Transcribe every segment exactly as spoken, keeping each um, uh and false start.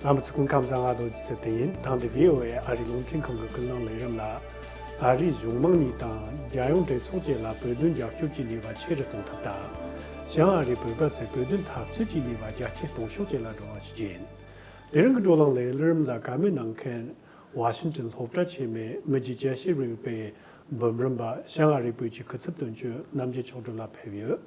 རྣམ་པ་ཚོ་སྐུ་ཁམས་བཟང་། ང་རྡོ་རྗེ་ཚེ་བརྟན་ཡིན། ཐེངས་འདིའི་ཝི་ཨོ་ཨེ་ཨ་རིའི་རླུང་འཕྲིན་ཁང་གི་ཀུན་གླེང་ལས་རིམ་ལ། ཨ་རིའི་གཞུང་མང་གཉིས་དང་རྒྱལ་ཡོངས་གྲོས་ཚོགས་བཅས་ལ་བོད་དོན་རྒྱབ་སྐྱོར་གྱི་ནུས་པ་ཆེ་རུ་གཏོང་ཐབས་དང་། བྱང་ཨ་རིའི་བོད་པ་ཚོས་བོད་དོན་འཐབ་རྩོད་ཀྱི་ནུས་པ་རྒྱ་སྐྱེད་གཏོང་ཕྱོགས་བཅས་ལ་བགྲོ་གླེང་ཞུ་རྒྱུ་ཡིན། དེ་རིང་གི་བགྲོ་གླེང་ལས་རིམ་ལ་བཀའ་མོལ་གནང་མཁན། ཝ་ཤིང་ཏོན་སློབ་གྲྭ་ཆེན་མོའི་མི་རྒྱུད་དཔྱད་ཞིབ་རིམ་པའི་འབུམ་རམས་པ་བྱང་ཨ་རིའི་བོད་ཀྱི་སྐུ་ཚབ་དོན་གཅོད་རྣམ་རྒྱལ་མཆོག་སྒྲོན་ལགས་ཕེབས་ཡོད།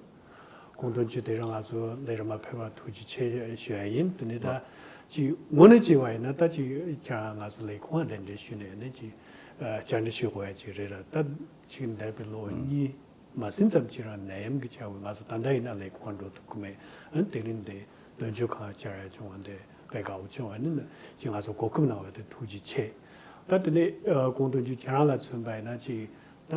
ཁོང་དོན་གཅོད་དེ་རིང་ང་ཚོ་ལས་རིམ་མ་ཕེབས་པར་ཐུགས་རྗེ་ཆེ་ཞུ་ཡ་ཡིན། དེ་ནས་ད་ཅིག་དངོས་གནས་བྱས་པ་ཡིན་ན། ད་ཅིག་ཁྱེད་རང་ང་ཚོ་ལས་ཁུངས་ལ་གདན་འདྲེན་ཞུས་ནས་ནས་ཅིག་བཅར་འདྲི་ཞུ་དགོས་ཡ་ཅིག་རེད་ར། ད་ཅིག་འདས་པའི་ལོ་གཉིས་མ་ཟིན་ཙམ་ཅིག་རང་ནད་ཡམས་ཀྱི་ཆ་བོ་ང་ཚོ་ད་ལྟ་ཡིན་ན་ལས་ཁུངས་འགྲོ་ཐུབ་ཀྱི་མེད། ཨ་ནི་དེ་རིང་འདི་དོན་གཅོད་ཁང་བཅར་ཡ་བྱུང་བ་འདི་དཔེ་དགའ་བོ་བྱུང་བ་ནི་ཅིག་ང་ཚོ་གོ་སྐབས་གནང་བ་དེ་ཐུགས་རྗེ་ཆེ། ད་དེ་ནས་ཨ་ཁོང་དོན་གཅོད་ཁྱེད་རང་ལ་མཚོན་པ་ཡིན་ན་ཅིག་ད་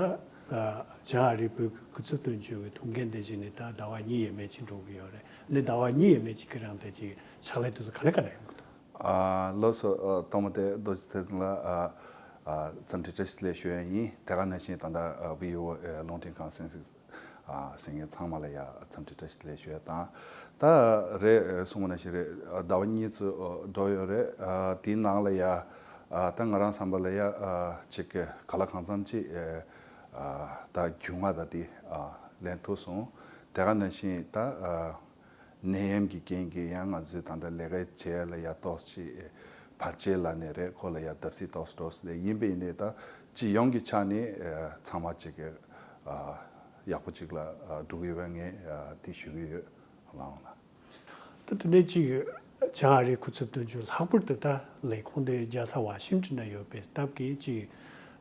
ཨ་བྱང་ཨ་རིའི་བོད་ཀྱི་སྐུ་ཚབ་དོན་གཅོད་ཀྱི་ཐུགས་འགན་དེ་བཞིན་ནས་ད་ཟླ་བ་གཉིས་ཡས་མས་ཅིག་འགྲོ་གི་ཡོད་རེད། ཨ་ནི་ཟླ་བ་གཉིས་ཡས་མས་ཅིག་གི་རིང་དེ་ཅིག་ཕྱག་ལས་དེ་ཚོ་ག་འདྲ་ག་འདྲ་ཡོང་གི་འདུག་ཨ་ལགས་སོ། ཨ་ཐོག་མ་དེ་རྡོ་རྗེ་ཚེ་བརྟན་ལགས་ཨ་ཨ་འཚམས་འདྲི་བཀྲ་ཤིས་བདེ་ལེགས་ཞུ་ཡ་ཡིན། དེ་ག་ནང་བཞིན་ད་ལྟ་ཨ་བྷི་ཨོ་ཨེ་རླུང་འཕྲིན་ཁང་གསན་གཟིགས་ཨ་གསན་མཁན་ཚང་མ་ལ་ཡ་འཚམས་འདྲི་བཀྲ་ཤིས་བདེ་ལེགས་ཞུ་ཡ་དང་། ད་རེད་ཨ་གསུངས་པ་ནང་བཞིན་རེད། ཨ་ཟླ་བ་གཉིས་ཙམ་ཨ་འགྲོ་ཡོད་རེད། ཨ་དེའི་ནང་ལ་ཡ་ཨ་ད་ང་རང་བསམ་པ་ལ་ཡ་ཨ་ཅིག་ག་ལ་གང་འཚམ་ཅིག་ཨ་ཨ་ད་རྒྱུས་མངའ་ད་དེ་ཨ་ལེན་ཐུབ་སོང་། དེ་ག་ནང་བཞིན་ད་ཨ་ནད་ཡམས་ཀྱི་རྐྱེན་གྱིས་ཡང་ང་ཚོས་ད་ལྟ་ལས་ཀ་བྱེད་ཡ་ལ་ཡ་ཏོག་ཙམ་བར་ཆད་ལབ་ནའི་རེད། ཁོ་ལ་ཡ་བརྡབ་གསིག་ཏོག་ཙམ་འགྲོ་སྲིད་ཡིན་པ་ཡིན་ནའི་ད་སྤྱི་ཡོངས་ཀྱི་ཆ་ནས་ཨ་ཚང་མ་ཅིག་གི་ཨ་ཡག་པོ་ཅིག་ལ་ཨ་འགྲོ་གི་ཡོད་པ་ངས་ཨ་དེ་ཞུ་གི་ཡོད། ལགས་འོང་ལགས། ད་དེ་ནས་ཅིག་བྱང་ཨ་རིའི་སྐུ་ཚབ་དོན་གཅོད་ལྷག་པར་དུ་ད་ལས་ཁུངས་དེ་རྒྱལ་ས་ཝ་ཤིང་ཊོན་ན་ཡོད་པའི་སྟབས་ཀྱིས་ཅིག་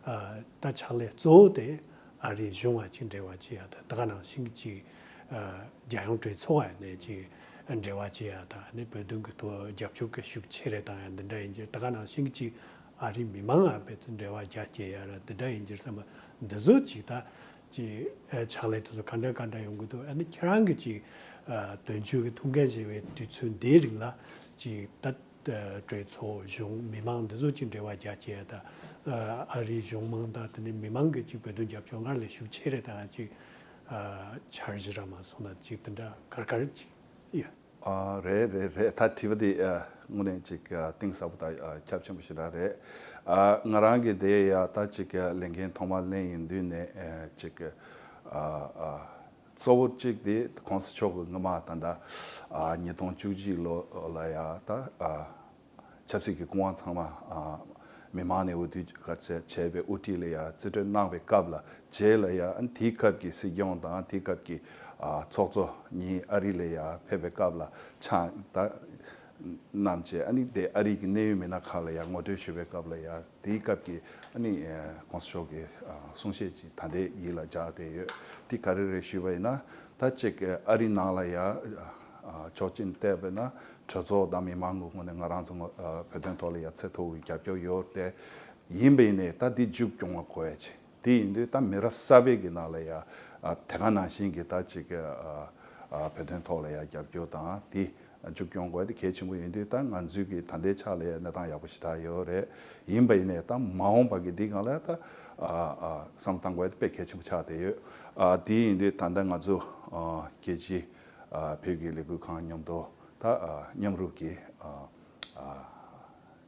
ཨ་ད་ཕྱག་ལས་གཙོ་བོ་དེ་ཨ་རིའི་གཞུང་ལ་ཅིག་འབྲེལ་བ་བྱེད་ཡ་དང་། ད་ག་ནང་བཞིན་གྱི་ཅིག་ཨ་རྒྱལ་ཡོངས་གྲོས་ཚོགས་ནས་ཅིག་འབྲེལ་བ་བྱེད་ཡ་དང་། ཨ་ནི་བོད་དོན་གྱི་ཐོག་རྒྱབ་སྐྱོར་གྱི་ཤུགས་ཆེ་རུ་བཏང་ཡ་འདི་འདྲ་ཡིན་གྱི། ད་ག་ནང་བཞིན་གྱི་ཅིག་ཨ་རིའི་མི་མང་ལ་རྦད་དེ་འབྲེལ་བ་རྒྱ་སྐྱེད་ཡ་ར་འདི་འདྲ་ཡིན་གྱི་བསམ་པ་འདི་ཚོ་ཅིག་ད་ཅིག་ཨ་ཕྱག་ལས་དེ་ཚོ་ག་འདྲ་ག་འདྲ་ཡོང་གི་འདུག་ཨ་ནི་ཁྱེད་རང་གི་ཅིག་ཨ་དོན་གཅོད་ཀྱི་ཐུགས་འགན་བཞེས་པའི་དུས་ཚོད་འདིའི་རིང་ལ་ཅིག་ད་ཨ་གྲོས་ཚོགས་གཞུང་མི་མང་འདི་ཚོ་ཅིག་འབྲེལ་བ་རྒྱ་སྐྱེད་ཡ་དང་། ཨ་ཨ་རིའི་གཞུང་མང་དང་དེ་ནས་མི་མང་གི་ཅིག་བོད་དོན་རྒྱབ་སྐྱོར་སྔར་ལས་ཤུགས་ཆེ་རུ་བཏང་ཡ་ཅིག་ཨ་འཆར་གཞི་ར་མ་སོང་ན་ཅིག་དེ་འདྲ་ག་རེ་ག་རེ་ཅིག་ཡོད། ཨ་རེད་རེད་རེད། ད་དྲི་བ་དེ་ཨ་དངོས་གནས་ཅིག་ཨ་གཏིང་ཟབ་པོ་དང་ཨ་ཁྱབ་ཆེན་པོ་ཞེ་དྲག་རེད། ཨ་ང་རང་གིས་དེ་ཡ་ད་ཅིག་ཨ་ལས་འགན་ཐོག་མར་ལེན་ཡིན་དུས་ནས་ཨ་ཅིག་ཨ་ཨ་གཙོ་བོ་གཅིག་དེ་༸གོང་ས་མཆོག་གིས་སྔོན་མ་ད་ལྟ་ཨ་ཉིས་སྟོང་བཅུ་གཅིག་ལོ་ལ་ཡ་ད་ཨ་ཆབ་སྲིད་ཀྱི་སྐུ་དབང་ཚང་མ་ཨ་མི་མང་ནས་འོས་བསྡུ་བྱས་པའི་དབུ་ཁྲིད་ལ་ཡ་རྩིས་སྤྲོད་གནང་བའི་སྐབས་ལ་རྗེས་ལ་ཡ་ཨ་དེའི་སྐབས་ཀྱི་སྲིད་སྐྱོང་དང་དེའི་སྐབས་ཀྱི་ཨ་ཚོགས་གཙོ་གཉིས་ཨ་རི་ལ་ཡ་ཕེབས་པའི་སྐབས་ལ་ཕྱག་ད་གནང་བྱས། ཨ་ནི་དེ་ཨ་རི་གི་གནད་ཡོད་མི་སྣ་ཁག་ལ་ཡ་ངོ་སྤྲོད་ཞུ་བའི་སྐབས་ལ་ཡ་དེའི་སྐབས་ཀྱི་ཨ་ནི་༸གོང་ས་མཆོག་གི་ཨ་གསུང་བཤད་ཅིག་ད་ལྟའི་ཡིད་ལ་འཇགས་བསྡད་ཡོད། དེ་ག་རེ་རེད་ཞུས་པ་ཡིན་ན། ད་ཅིག་ཨ་རི་ནང་ལ་ཡ་ཨ་ཕྱོགས་གཅིག་ནས་བལྟས་པ་ཡིན་ན་གྲོས་ཚོགས་དང་མི་མང་གི་ངོས་ནས་ང་རང་ཚོ་ཨ་བོད་དོན་ཐོག་ལ་ཡ་ཚད་མཐོ་བོའི་རྒྱབ་སྐྱོར་ཡོད་དེ། ཡིན་པ་ཡིན་ནའི་ད་འདི་མཇུག་སྐྱོང་བ་དགོས་ཡ་ཆེ། དེ་ཡིན་དུས་ད་མི་རབས་གསར་པའི་གི་ནང་ལ་ཡ་ཨ་དེ་ག་ནང་བཞིན་གྱི་ད་ཅིག་ཨ་ཨ་བོད་དོན་ཐོག་ལ་ཡ་རྒྱབ་སྐྱོར་དང་དེ་མཇུག་སྐྱོང་དགོས་དེ་གལ་ཆེན་པོ་ཡིན་དུས། ད་ང་ཚོའི་གི་ད་ལྟའི་ཆ་ལ་ཡ་གནས་སྟངས་ཡག་པོ་ཞེ་དྲག་ཡོད་རེད། ཡིན་པ་ཡིན་ནའི་ད་མ་འོངས་པ་གི་འདི་སྒང་ལ་ད་ཨ་ཨ་བསམ་བློ་བཏང་དགོས་དེ་དཔེ་གལ་ཆེན་པོ་ཆགས་བསྡད་ཡོད། ཨ་དེ་ཡིན་དུས་ད་ལྟ་ང་ཚོ་ཨ་རྒྱལ་སྤྱིའི་ཨ་བོད་ཀྱི་ལས་འགུལ་ཁང་མཉམ་དུ་ད་ཨ་མཉམ་རུབ་ཀྱིས་ཨ་ཨ་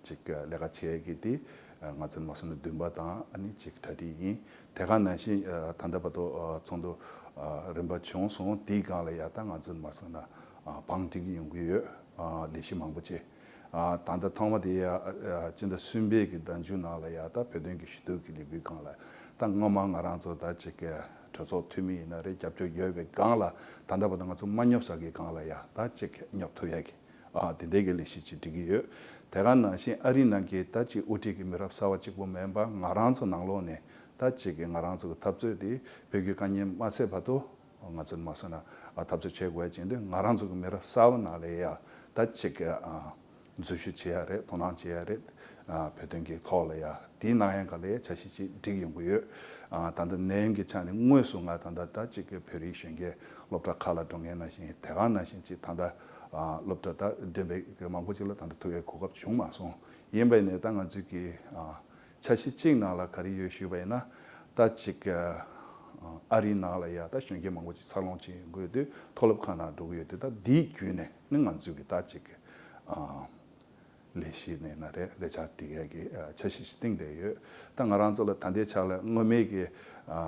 ཅིག་ལས་ཀ་བྱེད་ཀྱི་དེ་ང་ཚོ་མ་སོང་ན་བདུན་པ་དང་ཨ་ནི་ཅིག་གྲ་སྒྲིག་ཡིན། དེ་ག་ནང་བཞིན་ཨ་ད་ལྟ་བར་དུ་ཨ་ཚོགས་འདུ་ཨ་རིམ་པ་བྱུང་སོང་། དེའི་སྒང་ལ་ཡ་ད་ང་ཚོ་མ་སོང་ན་ཨ་བང་སྒྲིག་ཡོང་གི་ཡོད། ཨ་ལས་གཞི་མང་པོ་ཅིག་ཨ་ད་ལྟ་ཐོག་མ་དེ་ཡ་ཨ་སྤྱི་ཟླ་གསུམ་པའི་གི་ཟླ་མཇུག་ནང་ལ་ཡ་ད་བོད་དོན་གྱི་ཞུ་གཏུག་གི་ལས་འགུལ་སྒང་ལ་ད་སྔོན་མ་ང་རང་ཚོ་ད་ཅིག་གྲོས་ཚོགས་འཐུས་མི་ཡིན་ན་རེད། རྒྱབ་སྐྱོར་ཡོད་པའི་སྒང་ལ་ད་ལྟ་བར་དུ་ང་ཚོ་མ་སྙོབ་ས་གི་སྒང་ལ་ཡ་ད་ཅིག་སྙོབ་ཐུབ་ཡ་གི་ཨ་དེ་འདྲའི་གི་ལས་གཞི་ཅིག་སྒྲིག་གི་ཡོད། དེ་ག་ནང་བཞིན་ཨ་རི་ནང་གི་ད་ཅིག་དབུ་ཁྲིད་ཀྱི་མི་རབས་གསར་བ་གཅིག་པོ་མིན་པ་ང་རང་ཚོ་ནང་ལོགས་ནས་ད་ཅིག་གི་ང་རང་ཚོ་གི་འཐབ་རྩོད་དེ་བོད་བརྒྱུད་དཀའ་ཉེན་མ་ཚད་བར་དུ་ང་ཚོ་མ་སོང་ན་ཨ་འཐབ་རྩོད་བྱེད་དགོས་ཅིང་དུས་ང་རང་ཚོ་གི་མི་རབས་གསར་བ་ནང་ལ་ཡ་ད་ཅིག་གི་ཨ་འཛུལ་ཞུགས་བྱེད་ཡ་རེད། དོ་སྣང་བྱེད་ཡ་རེད། ཨ་བོད་དོན་གྱི་ཐོག་ལ་ཡ་དེའི་ནང་ཡང་ག་ལ་ཡ་འཆར་གཞི་ཅིག་སྒྲིག་ཡོང་གི་ཡོད། ཨ་ད་ལྟ་ནད་ཡམས་ཀྱི་ཆ་ནས་དངོས་སུ་ང་ད་ལྟ་ད་ཅིག་གི་བོད་རིགས་གཞོན་སྐྱེས་སློབ་གྲྭ་ཁག་ལ་འགྲོ་མཁན་ནང་བཞིན་དེ་ག་ནང་བཞིན་ཅིག་ད་ལྟ་ཨ་སློབ་གྲྭ་ད་འགྲིམ་པའི་མང་པོ་ཅིག་ལ་ད་ལྟ་ཐུག་ཡའི་གོ་སྐབས་བྱུང་མ་སོང་། ཡིན་པ་ཡིན་ནའི་ད་ང་ཚོའི་གི་ཨ་འཆར་གཞི་གཅིག་ནང་ལ་ག་རེ་ཡོད་ཞུས་པ་ཡིན་ན། ད་ཅིག་ཨ་ཨ་རིའི་ནང་ལ་ཡ་ད་གཞོན་སྐྱེས་མང་པོ་ཅིག་འཚར་ལོངས་བྱེད་ཡོང་གི་ཡོད་དུས་མཐོ་སློབ་ཁག་ནང་འགྲོ་གི་ཡོད་དུས། ད་འདིའི་བརྒྱུད་ནས་ནི་ང་ཚོའི་གི་ད་ཅིག་ཨ་ ལས་གཞི་ནས་ན་རེད། ལས་འཆར་སྒྲིག་ཡས་ཀྱི་ཨ་འཆར་གཞི་ཞིག་བཏིང་བསྡད་ཡོད། ད་ང་རང་ཚོ་ལ་ད་ལྟའི་ཆ་ལ་སྔོན་མའི་གི་ཨ་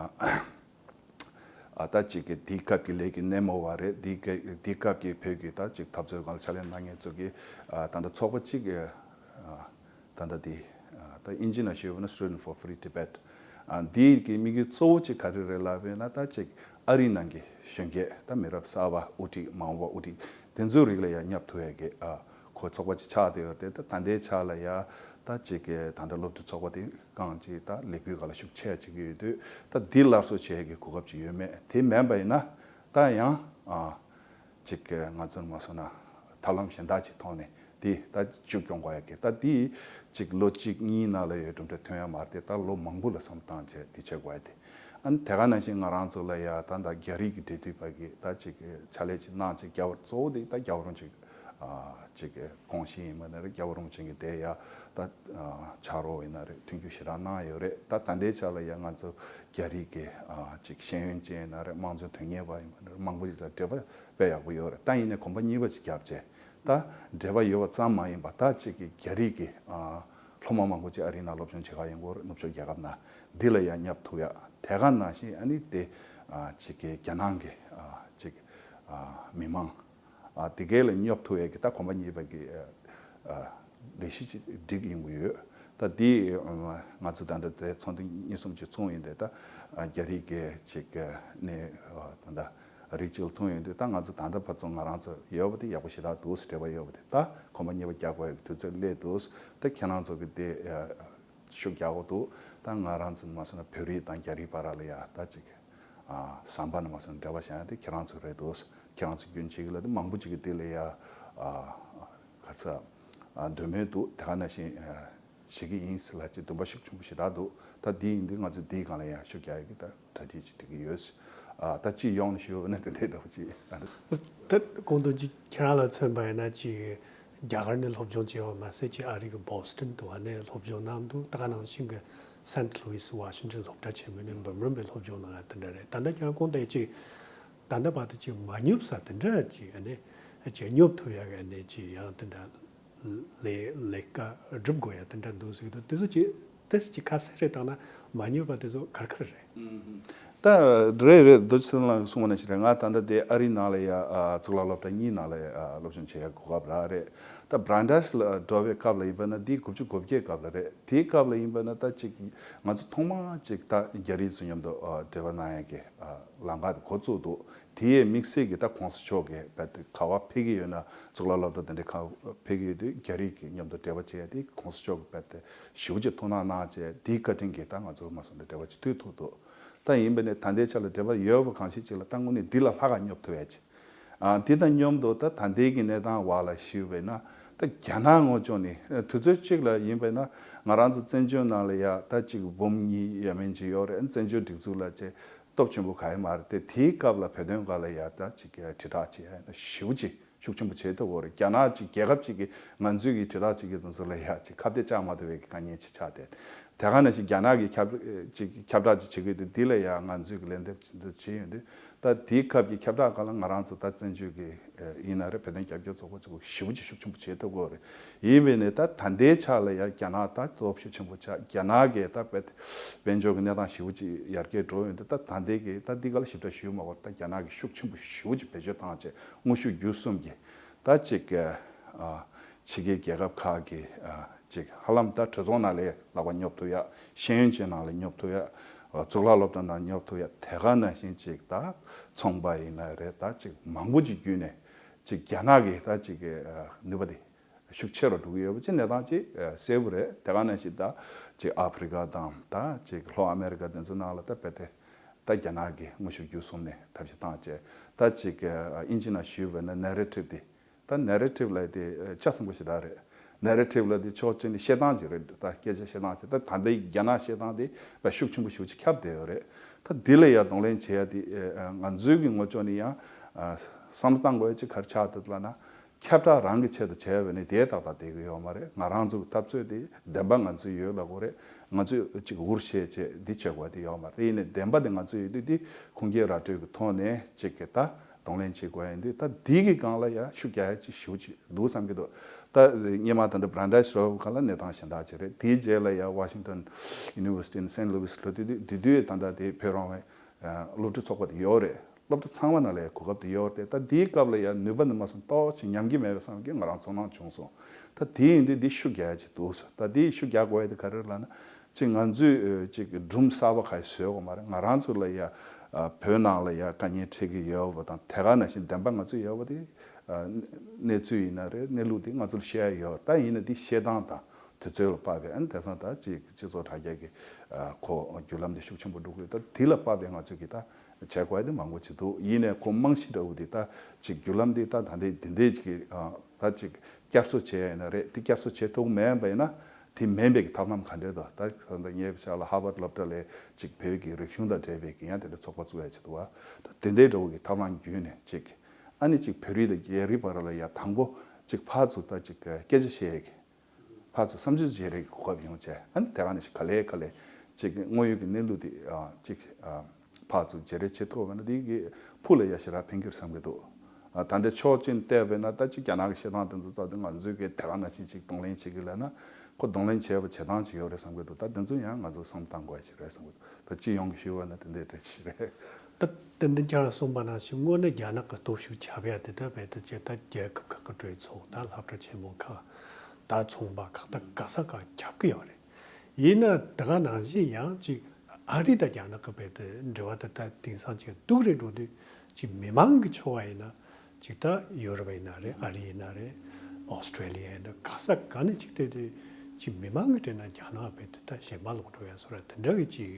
ཨ་ད་ཅིག་གི་དེའི་སྐབས་ཀྱི་ལས་ཀྱི་སྣེ་མོ་བ་རེད། དེའི་སྐབས་དེའི་སྐབས་ཀྱི་བོད་ཀྱི་ད་ཅིག་འཐབ་རྩོད་སྒང་ལ་ཕྱག་ལས་གནང་མཁན་ཚོ་གི་ཨ་ད་ལྟ་ཚོགས་པ་གཅིག་གི་ཨ་ད་ལྟ་དེ་ཨ་ད་ཨིན་ཇི་ནང་ཞུས་པ་ན་Student for Free Tibet། ཨ་འདིའི་གི་དམིགས་ཡུལ་གཙོ་བོ་གཅིག་ག་རེ་རེད་ལབ་པ་ཡིན་ན། ད་ཅིག་ཨ་རིའི་ནང་གི་གཞོན་སྐྱེས་ད་མི་རབས་གསར་པ་དབུ་ཁྲིད་མ་འོངས་པ་དབུ་ཁྲིད་དེ་ཚོའི་རིགས་ལ་ཡང་བསྙབ་ཐུབ་ཡས་ཀྱི་ཨ་ཁོ་ཚོགས་པ་ཅིག་ཆགས་བསྡད་ཡོད་རེད་དེ། ད་ད་ལྟའི་ཆ་ལ་ཡ་ད་ཅིག་གི་ད་ལྟ་སློབ་ཕྲུག་ཚོགས་པ་དེ་གང་ཅིག་ད་ལས་འགུལ་སྒང་ལ་ཤུགས་ཆེ་བྱེད་ཀྱི་ཡོད་དུས། ད་འདི་སླར་གསོ་བྱེད་ཡས་ཀྱི་གོ་སྐབས་ཅིག་ཡོད་མེད། དེ་མིན་པ་ཡིན་ན་ད་ཡང་ཨ་ཅིག་གི་ང་ཚོར་མ་སོང་ན་ཐབས་ལམ་གཞན་དག་ཅིག་ཐོག་ནས་དེ་ད་མཇུག་སྐྱོང་དགོས་ཡ་གི། ད་དེ་ཅིག་ལོ་གཅིག་གཉིས་ནང་ལ་ཡོད་གྲུབ་འབྲས་ཐོན་ཡ་མ་རེད་དེ། ད་ལོ་མང་པོ་ལ་བསམ་བཏང་བྱས་དེ་བྱེད་དགོས་ཡ་དེ། ཨ་ནི་དེ་ག་ནང་བཞིན་ང་རང་ཚོ་ལ་ཡ་ད་ད་རྒྱ་རིགས་ཀྱི་འབྲེལ་མཐུད་པ་གི་ད་ཅིག་གི་ཕྱག་ལས་ཅིག་གནང་ཅིག་རྒྱ་བར་གཙོ་བོ་དེ་ད་རྒྱ་བར་རུང་ཅིག་ཨ་ཅིག་གི་གོང་བཞིན་ཡིན་པ་ན་རེད། རྒྱ་བར་རུང་ཅན་གྱི་དེ་ཡ་ད་ཨ་ཕྱག་རོགས་ཡིན་ན་རེད། མཐུན་འགྱུར་ཞེ་དྲག་གནང་ཡོད་རེད། ད་ད་ལྟའི་ཆ་ལ་ཡ་ང་ཚོ་རྒྱ་རིགས་ཀྱི་ཨ་ཅིག་ཤེས་ཡོན་ཅན་ཡིན་ན་རེད། དམངས་གཙོའི་དོན་གཉེར་བ་ཡིན་པ་ན་རེད། མང་པོ་ཅིག་དང་འབྲེལ་བ་དཔེ་ཡག་པོ་ཡོད་རེད། ད་ཡིན་ནའི་གོམ་པ་གཉིས་པ་ཅིག་བརྒྱབ་བྱས་ད་འབྲེལ་བ་ཡོད་པ་ཙམ་མ་ཡིན་པ་ད་ཅིག་གི་རྒྱ་རིགས་ཀྱི་ཨ་སློབ་མ་མང་པོ་ཅིག་ཨ་རིའི་ནང་སློབ་སྦྱོང་བྱེད་ག་ཡོང་གི་ཡོད་རེད། ནུབ་ཕྱོགས་རྒྱལ་ཁབ་ནང་འདི་ལ་ཡང་བསྙབ་ཐུབ་ཡ། དེ་ག་ནང་བཞིན་ཨ་ནི་དེ་ཨ་ཅིག་གི་རྒྱ་ནག་གི་ཨ་ཅིག་ཨ་མི་མང་ཨ་དེ་གའི་ལ་བསྙབ་ཐུབ་ཡ་གི་ད་གོམ་པ་གཉིས་པ་གི་ཨ་ལས་གཞི་ཅིག་སྒྲིག་ཡོང་གི་ཡོད། ད་དེ་ང་ཚོ་ད་ལྟ་དེ་ཚོགས་འདུ་གཉིས་གསུམ་ཅིག་ཚོགས་ཡིན་དེ། ད་རྒྱ་རིགས་ཀྱི་ཅིག་ནས་ད་ལྟ་རིགས་གཅིག་ལ་ཐུག་ཡོང་དུས། ད་ང་ཚོ་ད་ལྟ་བར་དུ་ང་རང་ཚོ་ཡོད་པ་དེ་ཡག་པོ་ཞེ་དྲག་འདུག་འབྲེལ་བ་ཡོད་པ་དེ། ད་གོམ་པ་གཉིས་པ་རྒྱག་དགོས་ཡག་དུས་ཚོད་སླེབས་འདུག་ད་ཁྱེད་རང་ཚོ་གི་དེ་ཤུགས་རྒྱག་དགོས་འདུག་ད་ང་རང་ཚོ་མ་སོང་ན་བོད་རིགས་དང་རྒྱ་རིགས་བར་ལ་ཡ་ད་ཅིག་ཨ་ཟམ་པ་ནས་མ་སོང་ན་འབྲེལ་བ་བྱ་ཡ་དེ་ཁྱེད་རང་ཚོ་རེད་འདུག་ཁྱེད་རང་ཚོ་རྒྱུན་གཅིག་ལ་དེ་མང་པོ་ཅིག་གི་དེ་ལ་ཡ་ཨ་ག་ས་ཨ་འདོད་མོས་འདུག་དེ་ག་ནང་བཞིན་ཨ་བྱེད་ཀྱི་ཡིན་ཟེར་ལ་ཅིག་འདུན་པ་ཤུགས་ཆེན་པོ་ཞེ་དྲག་འདུག་ད་དེ་ཡིན་དུས་ང་ཚོ་དེའི་སྒང་ལ་ཡང་ཤུགས་རྒྱག་ཡག་གི་ད་གྲ་སྒྲིག་ཅིག་སྒྲིག་གི་ཡོད། ཨ་ད་སྤྱི་ཡོངས་ནས་ཞུས་པ་ན་དེ་འདྲའི་འདྲ་པོ་ཅིག་ཨ་འདུག་ད་གོང་དུ་ཅིག་ཁྱེད་རང་ལ་མཚོན་པ་ཡིན་ན་ཅིག་རྒྱ་གར་ནས་སློབ་སྦྱོང་བྱས་པ་མ་ཟད་ཅིག་ཨ་རི་གི་བྷོ་སི་ཊོན་དུ་ཨ་ནས་སློབ་སྦྱོང་གནང་འདུག་ད་ག་ནང་བཞིན་གི་སེན་ཊི་ལུའི་སི་ཝ་ཤིང་ཊོན་སློབ་གྲྭ་ཆེན་མོ་ནས་འབུམ་རམས་པའི་སློབ་སྦྱོང་གནང་ཡ་དེ་འདྲ་རེད། ད་ལྟ་ཁྱེད་རང་གོང་དུ་ཅིག་ད་ལྟ་བར་དུ་ཅིག་མ་བསྙབས་ས་དེ་འདྲ་ཅིག་ཨ་ནས་ཅིག་བསྙབས་ཐུབ་ཡག་གི་ཨ་ནས་ཅིག་ཡང་དེ་འདྲ་ལས་ལས་ཀ་སྒྲུབ་དགོས་ཡ་དེ་འདྲ་འདུག་ཟེར་གི་འདུག་དེ་ཚོ་ཅིག་ཏེས་ཅིག་ཁ་གསལ་རེ་བཏང་ན་མ་བསྙབས་པ་དེ་ཚོ་ག་རེ་ག་རེ་རེད། ད་རེད་རེད། རྡོ་རྗེ་ཚེ་རིང་ལགས་གསུངས་པ་ནང་བཞིན་རེད། ང་ད་ལྟ་དེ་ཨ་རིའི་ནང་ལ་ཡ་ཨ་གཙུག་ལག་སློབ་གྲྭ་གཉིས་ནང་ལ་ཡ་ཨ་སློབ་སྦྱོང་བྱེད་ཡ་གོ་སྐབས་རག་རེད། ད་བྷ་རན་ཌི་ཊི་ལ་འགྲོ་བའི་སྐབས་ལ་ཡིན་པ་ན་དེ་དགུ་བཅུ་གོ་བརྒྱད་སྐབས་ལ་རེད། དེའི་སྐབས་ལ་ཡིན་པ་ན་ད་ཅིག་ང་ཚོ་ཐོག་མ་ཅིག་ད་རྒྱ་རིགས་ཚོ་མཉམ་དུ་ཨ་འབྲེལ་བ་གནང་ཡ་གི་ཨ་ལམ་ཁ་དེ་འགོ་བཙུགས་འདུག་དེའི་དམིགས་བསལ་གྱི་ད་གོང་ས་མཆོག་གིས་རྦད་དེ་ག་པར་ཕེབས་ཀྱི་ཡོད་ན། གཙུག་ལག་སློབ་གྲྭ་དེ་འདྲའི་ཁག་ཕེབས་ཀྱི་ཡོད་དུས་རྒྱ་རིགས་ཀྱི་མཉམ་དུ་འབྲེལ་བ་བྱེད་ཡ་དེ་གོང་ས་མཆོག་གིས་རྦད་དེ་ཞེ་པོ་ཅིག་ཐུགས་སྣང་གནང་བྱས། དེའི་བཀའ་དྲིན་གྱིས་ད་ང་ཚོ་མ་སོང་ན་འབྲེལ་བ་ཅིག་མཐུད་ཐུབ་འདུག་ད་ཡིན་པ་ནས་ད་ལྟའི་ཆ་ལ་འབྲེལ་བ་ཡོད་པ་གང་ཞིག་ཅིག་ལ་ད་དངོས་གནས་འདི་ལ་ལྷག་ག་སྙོབ་ཐུབ་ཡ་ཅིག་ཨ་འདི་དང་མཉམ་དུ་ད་ད་ལྟའི་གི་གནས་སྟངས་བར་ལ་ཞུས་པས་ན། ད་རྒྱ་ནག་ངོས་ཕྱོགས་ནས་ཨ་དུས་ཚོད་གཅིག་ལ་ཡིན་པས་ན་ང་རང་ཚོ་བཙན་བྱོལ་ནང་ལ་ཡ་ད་ཅིག་འབུམ་གཉིས་ཡས་མས་ཅིག་ཡོད་རེད། བཙན་བྱོལ་སྒྲིག་འཛུགས་ལ་ཅིག་སྟོབས་ཆེན་པོ་ག་ཡེ་མ་རེད་དེ། དེའི་སྐབས་ལ་བོད་དོན་སྒང་ལ་ཡ་ད་ཅིག་དྲིལ་བསྒྲགས་བྱེད་ཡ་ཞེ་པོ་ཅིག་ཤུགས་ཆེན་པོ་བྱེད་ཐུབ་ཀྱི་ཡོད་རེད། རྒྱ་ནག་ཅིག་རྒྱལ་ཁབ་ཅིག་གིས་ང་ཚོའི་གི་དྲིལ་བསྒྲགས་བྱེད་ཀྱི་དེ་ཚོ་ལ་ཡ་ཅིག་ཁ་གཏད་བཅག་མ་ཐུབ་པའི་གི་དཀའ་ངལ་ཅིག་ཆགས་ཏེ། དེ་ག་ནང་བཞིན་རྒྱ་ནག་གིས་ཁྱབ་ཅིག་ཁྱབ་བསྒྲགས་ཅིག་བྱེད་ཀྱི་ཡོད་དུས། འདི་ལ་ཡ་ང་ཚོའི་གི་ལན་འདེབས་ཅིག་བྱེད་ཡོང་དུས། ད་དེའི་སྐབས་ཀྱི་ཁྱབ་བསྒྲགས་སྒང་ལ་ང་རང་ཚོ་ད་བཙན་བྱོལ་གི་ཡིན་ན་རེད། བོད་དོན་རྒྱབ་སྐྱོར་ཚོགས་པ་ཚོ་ཞེ་པོ་ཅིག་ཤུགས་ཆེན་པོ་བྱེད་ཐུབ་ཀྱི་ཡོད་རེད། ཡིན་པས་ནས་ད་ད་ལྟའི་ཆ་ལ་ཡ་རྒྱ་ནག་ད་སྟོབས་ཤུགས་ཆེན་པོ་ཆགས། རྒྱ་ནག་གིས་ད་དཔལ་དཔལ་འབྱོར་གྱི་གནས་སྟངས་ཞེ་པོ་ཅིག་ཡར་རྒྱས་འགྲོ་ཡོང་དུས། ད་ད་ལྟའི་གི་ད་འདི་ག་ལ་ཞིབ་ཕྲ་ཞུས་མ་དགོས། ད་རྒྱ་ནག་གིས་ཤུགས་ཆེན་པོ་ཞེ་པོ་ཅིག་བེད་སྤྱོད་བཏང་བྱས། དངོས་ཤུགས་བརྒྱུད་གསུམ་གྱིས་ད་ཅིག་ཨ་ཕྱི་རྒྱལ་རྒྱལ་ཁབ་ཁག་གི་ཨ་ཅིག་ཧ་ལམ་ད་གྲོས་ཚོགས་ནང་ལ་ལག་པ་སྙོབ་ཐུབ་ཡ། ཤེས་ཡོན་ཅན་ནང་ལ་སྙོབ་ཐུབ་ཡ། གཙུག་ལག་སློབ་གྲྭ་ནང་སྙོབ་ཐུབ་ཡ། དེ་ག་ནང་བཞིན་ཅིག་ད་ཚོང་པ་ཡིན་ན་རེད། ད་ཅིག་མང་པོ་ཅིག་བརྒྱུད་ནས་ཅིག་རྒྱ་ནག་གི་ད་ཅིག་གི་ནུས་པ་དེ་ཤུགས་ཆེ་རུ་འགྲོ་གི་ཡོད་པ་ཅིག་གནས་སྟངས་ཅིག་གསལ་པོ་རེད། དེ་ག་ནང་བཞིན་ད་ཅིག་ཨ་ཕི་རི་ཀ་དང་ད་ཅིག་ལྷོ་ཨ་མེ་རི་ཀ་དེ་ཚོ་ནང་ལ་ད་རྦད་དེ་ད་རྒྱ་ནག་གིས་དངོས་ཤུགས་བརྒྱུད་གསུམ་ནས་ཐབས་ཤེས་བཏང་བྱས། ད་ཅིག་ཨིན་ཇི་ནང་ཞུས་པ་ན་ནེ་རེ་ཊིབ་དེ། ད་ནེ་རེ་ཊིབ་ལབ་དེ་ཆ་ཚང་པོ་ཞེ་དྲག་རེད། ནེ་རེ་ཊིབ་ལབ་དེ་ཕྱོགས་གཅིག་ནས་བཤད་སྟངས་ཅིག་རེད། ད་སྐད་ཆ་བཤད་སྟངས་ཅིག་ད་ད་ལྟའི་རྒྱ་ནག་བཤད་སྟངས་དེ་དཔེ་ཤུགས་ཆེན་པོ་ཞེ་པོ་ཅིག་ཁྱབ་བསྡད་ཡོད་རེད། ད་འདི་ལ་ཡང་གདོང་ལེན་བྱེད་ཡ་དེ་ཨ་ང་ཚོའི་གི་ངོས་ཕྱོགས་ནས་ཡང་ཨ་བསམ་བློ་བཏང་དགོས་ཡ་ཅིག་ག་རེ་ཆགས་འདུག་ལབ་ན། ཁྱབ་བསྒྲགས་རང་གི་ཆེད་དུ་བྱས་པ་ནི་དེ་ཏག་ཏག་བསྡད་ཀྱི་ཡོད་མ་རེད། ང་རང་ཚོའི་འཐབ་རྩོད་དེ་བདེན་པ་ང་ཚོའི་ཡོད་ལབ་དགོས་རེད། ང་ཚོས་ཅིག་འུར་བཤད་བྱས་འདི་བྱེད་དགོས་དེ་ཡོད་མ་རེད། ཡིན་ནའི་བདེན་པ་དེ་ང་ཚོའི་ཡོད་དུས་དེ་ཁུངས་སྐྱེལ་ར་སྤྲོད་ཀྱི་ཐོག་ནས་ཅིག་གི་ད་གདོང་ལེན་བྱེད་དགོས་ཡིན་དུས། ད་འདི་གི་སྒང་ལ་ཡ་ཤུགས་རྒྱག་ཡ་ཅིག་ཞེ་པོ་ཅིག་འདུག་བསམ་གྱི་འདུག་ད་སྔོན་མ་ད་ལྟ་བྷ་རན་ཌ་ཤི་རོབ་ཁ་ལ་གནས་སྟངས་གཞན་དག་ཅིག་རེད། དེའི་རྗེས་ལ་ཡ་ཝ་ཤིང་ཊོན་ཡུ་ནི་ཝར་སི་ཊི་སེན་ལུ་ཝིས་ལྷོ་སྟོད་དེ་དེ་དུས་ད་ལྟ་དེ་བོད་རང་བའི་སློབ་ཕྲུག་ཚོགས་པ་དེ་ཡོད་རེད། སློབ་གྲྭ་ཚང་མ་ནང་ལ་ཡ་གོ་སྐབས་དེ་ཡོད་རེད། ད་དེའི་སྐབས་ལ་ཡ་ནུས་པ་ནི་མ་སོང་ཏོག་ཅིག་ཉམས་ཀྱི་མེད་པའི་བསམ་གྱི་ང་རང་ཚོར་སྣང་བྱུང་སོང་། ད་དེ་ཡིན་དུས་འདི་ཤུགས་རྒྱག་ཡ་ཅིག་འདུག་ཟེར། ད་དེ་ཤུགས་རྒྱག་དགོས་ཡ་དེ་ག་རེ་ལབ་ན། ཅིག་ང་ཚོས་ཨ་ཅིག་སྒྲུང་གསར་པ་ག་ཡེ་བཟོ་དགོས་མ་རེད། ང་རང་ཚོ་ལ་ཡ་ཨ་བོད་ནང་ལ་ཡ་དཀའ་ངལ་འཕྲད་ཀྱི་ཡོད་པ་དང་དེ་ག་ནང་བཞིན་བདེན་པ་ང་ཚོ་ཡོད་པ་དེ་ཨ་གནས་ཚུལ་ཡིན་ན་རེད། གནས་ལུགས་དེ་ང་ཚོར་བཤད་ཡ་ཡོད། ད་ཡིན་ན་དེ་བཤད་སྟངས་དང་དུས་ཚོད་ལ་དཔག་པའི་ཨ་ནི་དེང་སང་ད་ཅིག་སྤྱི་ཚོགས་དྲ་རྒྱ་གི་ཨ་ཁོ་བརྒྱུད་ལམ་དེ་ཤུགས་ཆེན་པོ་འགྲོ་གི་ཡོད། ད་དེ་ལ་དཔག་པའི་ང་ཚོ་གི་ད་བྱེད་དགོས་ཡ་དེ་མང་པོ་ཅིག་འདུག་ཡིན་ནའི་ཁོ་རྨང་གཞི་འདྲ་བོ་དེ་ད་ཅིག་བརྒྱུད་ལམ་དེ་ད་ད་འདི་འདི་འདྲས་ཀྱི་ཨ་ད་ཅིག་བསྐྱར་གསོ་བྱས་ཡ་ཡིན་ན་རེད། དེ་བསྐྱར་གསོ་བྱེད་ཐུབ་མེད་པ་ཡིན་ན། དེ་མིན་པའི་གི་ཐབས་ལམ་ག་འདྲས་འདུག་ད་ད་ལྟ་ངའི་ཕྱག་ལ་ཧར་ཝརཌ་སློབ་གྲྭ་ལ་ཅིག་བོད་ཀྱི་རིག་གཞུང་དང་འབྲེལ་བའི་གི་ཡང་དེ་འདྲ་ཚོགས་པ་བཙུགས་ཡ་ཆེད་དུ་བ། ད་དེ་འདྲའི་འདྲ་བོ་གི་ཐབས་ལམ་བརྒྱུད་ནས་ཅིག་ཨ་ནི་ཅིག་བོད་རིགས་དང་རྒྱ་རིགས་བར་ལ་ཡ་དང་པོ་ཅིག་ཕར་ཚུར་ད་ཅིག་སྐད་ཆ་བཤད་ཡ་གི་ཕར་ཚུར་བསམ་ཚུལ་བརྗེ་རེས་ཀྱི་གོ་སྐབས་ཡོང་བྱས། ཨ་ནི་དེ་ག་ནས་ཅིག་ག་ལེ་ག་ལེ་ཅིག་དངོས་ཡོད་ཀྱི་གནས་ལུགས་དེ་ཨ་ཅིག་ཨ་ཕར་ཚུར་བརྗེ་རེས་བྱེད་ཐུབ་པ་ན་དེ་གི་ཕུགས་ལ་ཡ་ཞེ་དྲག་ཕན་གྱི་རེད་བསམ་གྱི་འདུག་ཨ་ད་ལྟ་ཕྱོགས་གཅིག་ནས་བལྟས་པས་ན་ད་ཅིག་རྒྱ་ནག་གི་བཤད་སྟངས་དེ་ཚོ་ད་དེ་ང་ཚོས་གི་དེ་ག་ནང་བཞིན་ཅིག་གདོང་ལེན་བྱེད་ཀྱི་ལབ་ན་ཁོ་གདོང་ལེན་བྱས་པ་བྱེད་སྟངས་ཅིག་ཡོད་རེད་བསམ་གྱི་འདུག་ད་དེ་ཚོ་ཡང་ང་ཚོ་བསམ་བློ་གཏང་དགོས་ཡ་ཞིག་རེད་བསམ་གྱི་འདུག་ད་སྤྱི་ཡོངས་ཀྱི་ཞུ་བ་ན་དེ་འདྲའི་འདྲ་ཞིག་རེད། ད་ཏན་ཏན་ཁྱེད་རང་གསུངས་པ་ནང་བཞིན་དངོས་གནས་རྒྱ་ནག་གི་སྟོབས་ཤུགས་ཁྱབ་ཡ་དེ་ད་རྦད་དེ་ཅིག་ད་རྒྱལ་ཁབ་ཁག་གི་གྲོས་ཚོགས་དང་སློབ་གྲྭ་ཆེན་མོ་ཁག་དང་ཚོང་པ་ཁག་ད་ག་ས་ག་ཁྱབ་ཀྱི་ཡོད་རེད། ཡིན་ན་དེ་ག་ནང་བཞིན་ཡང་ཅིག་ཨ་རི་དང་རྒྱ་ནག་གི་རྦད་དེ་འབྲེལ་བ་དེ་ད་དེང་སང་ཅིག་སྡུག་རུ་འགྲོ་དུས་ཅིག་མི་མང་གི་ཕྱོགས་ཡིན་ན་ཅིག་ད་ཡུ་རོབ་ཡིན་ན་རེད། ཨ་རི་ཡིན་ན་རེད། ཨོ་སི་ཊྲེ་ལི་ཡ་ཡིན་ན་ག་ས་ག་ནས་ཅིག་བལྟས་དུས་ཅིག་མི་མང་གི་དྲན་ན་རྒྱ་ནག་རྦད་དེ་ད་ཞན་པ་ལོག་འགྲོ་ཡ་བཟོ་འདྲ་དེ་འདྲ་གི་ཅིག་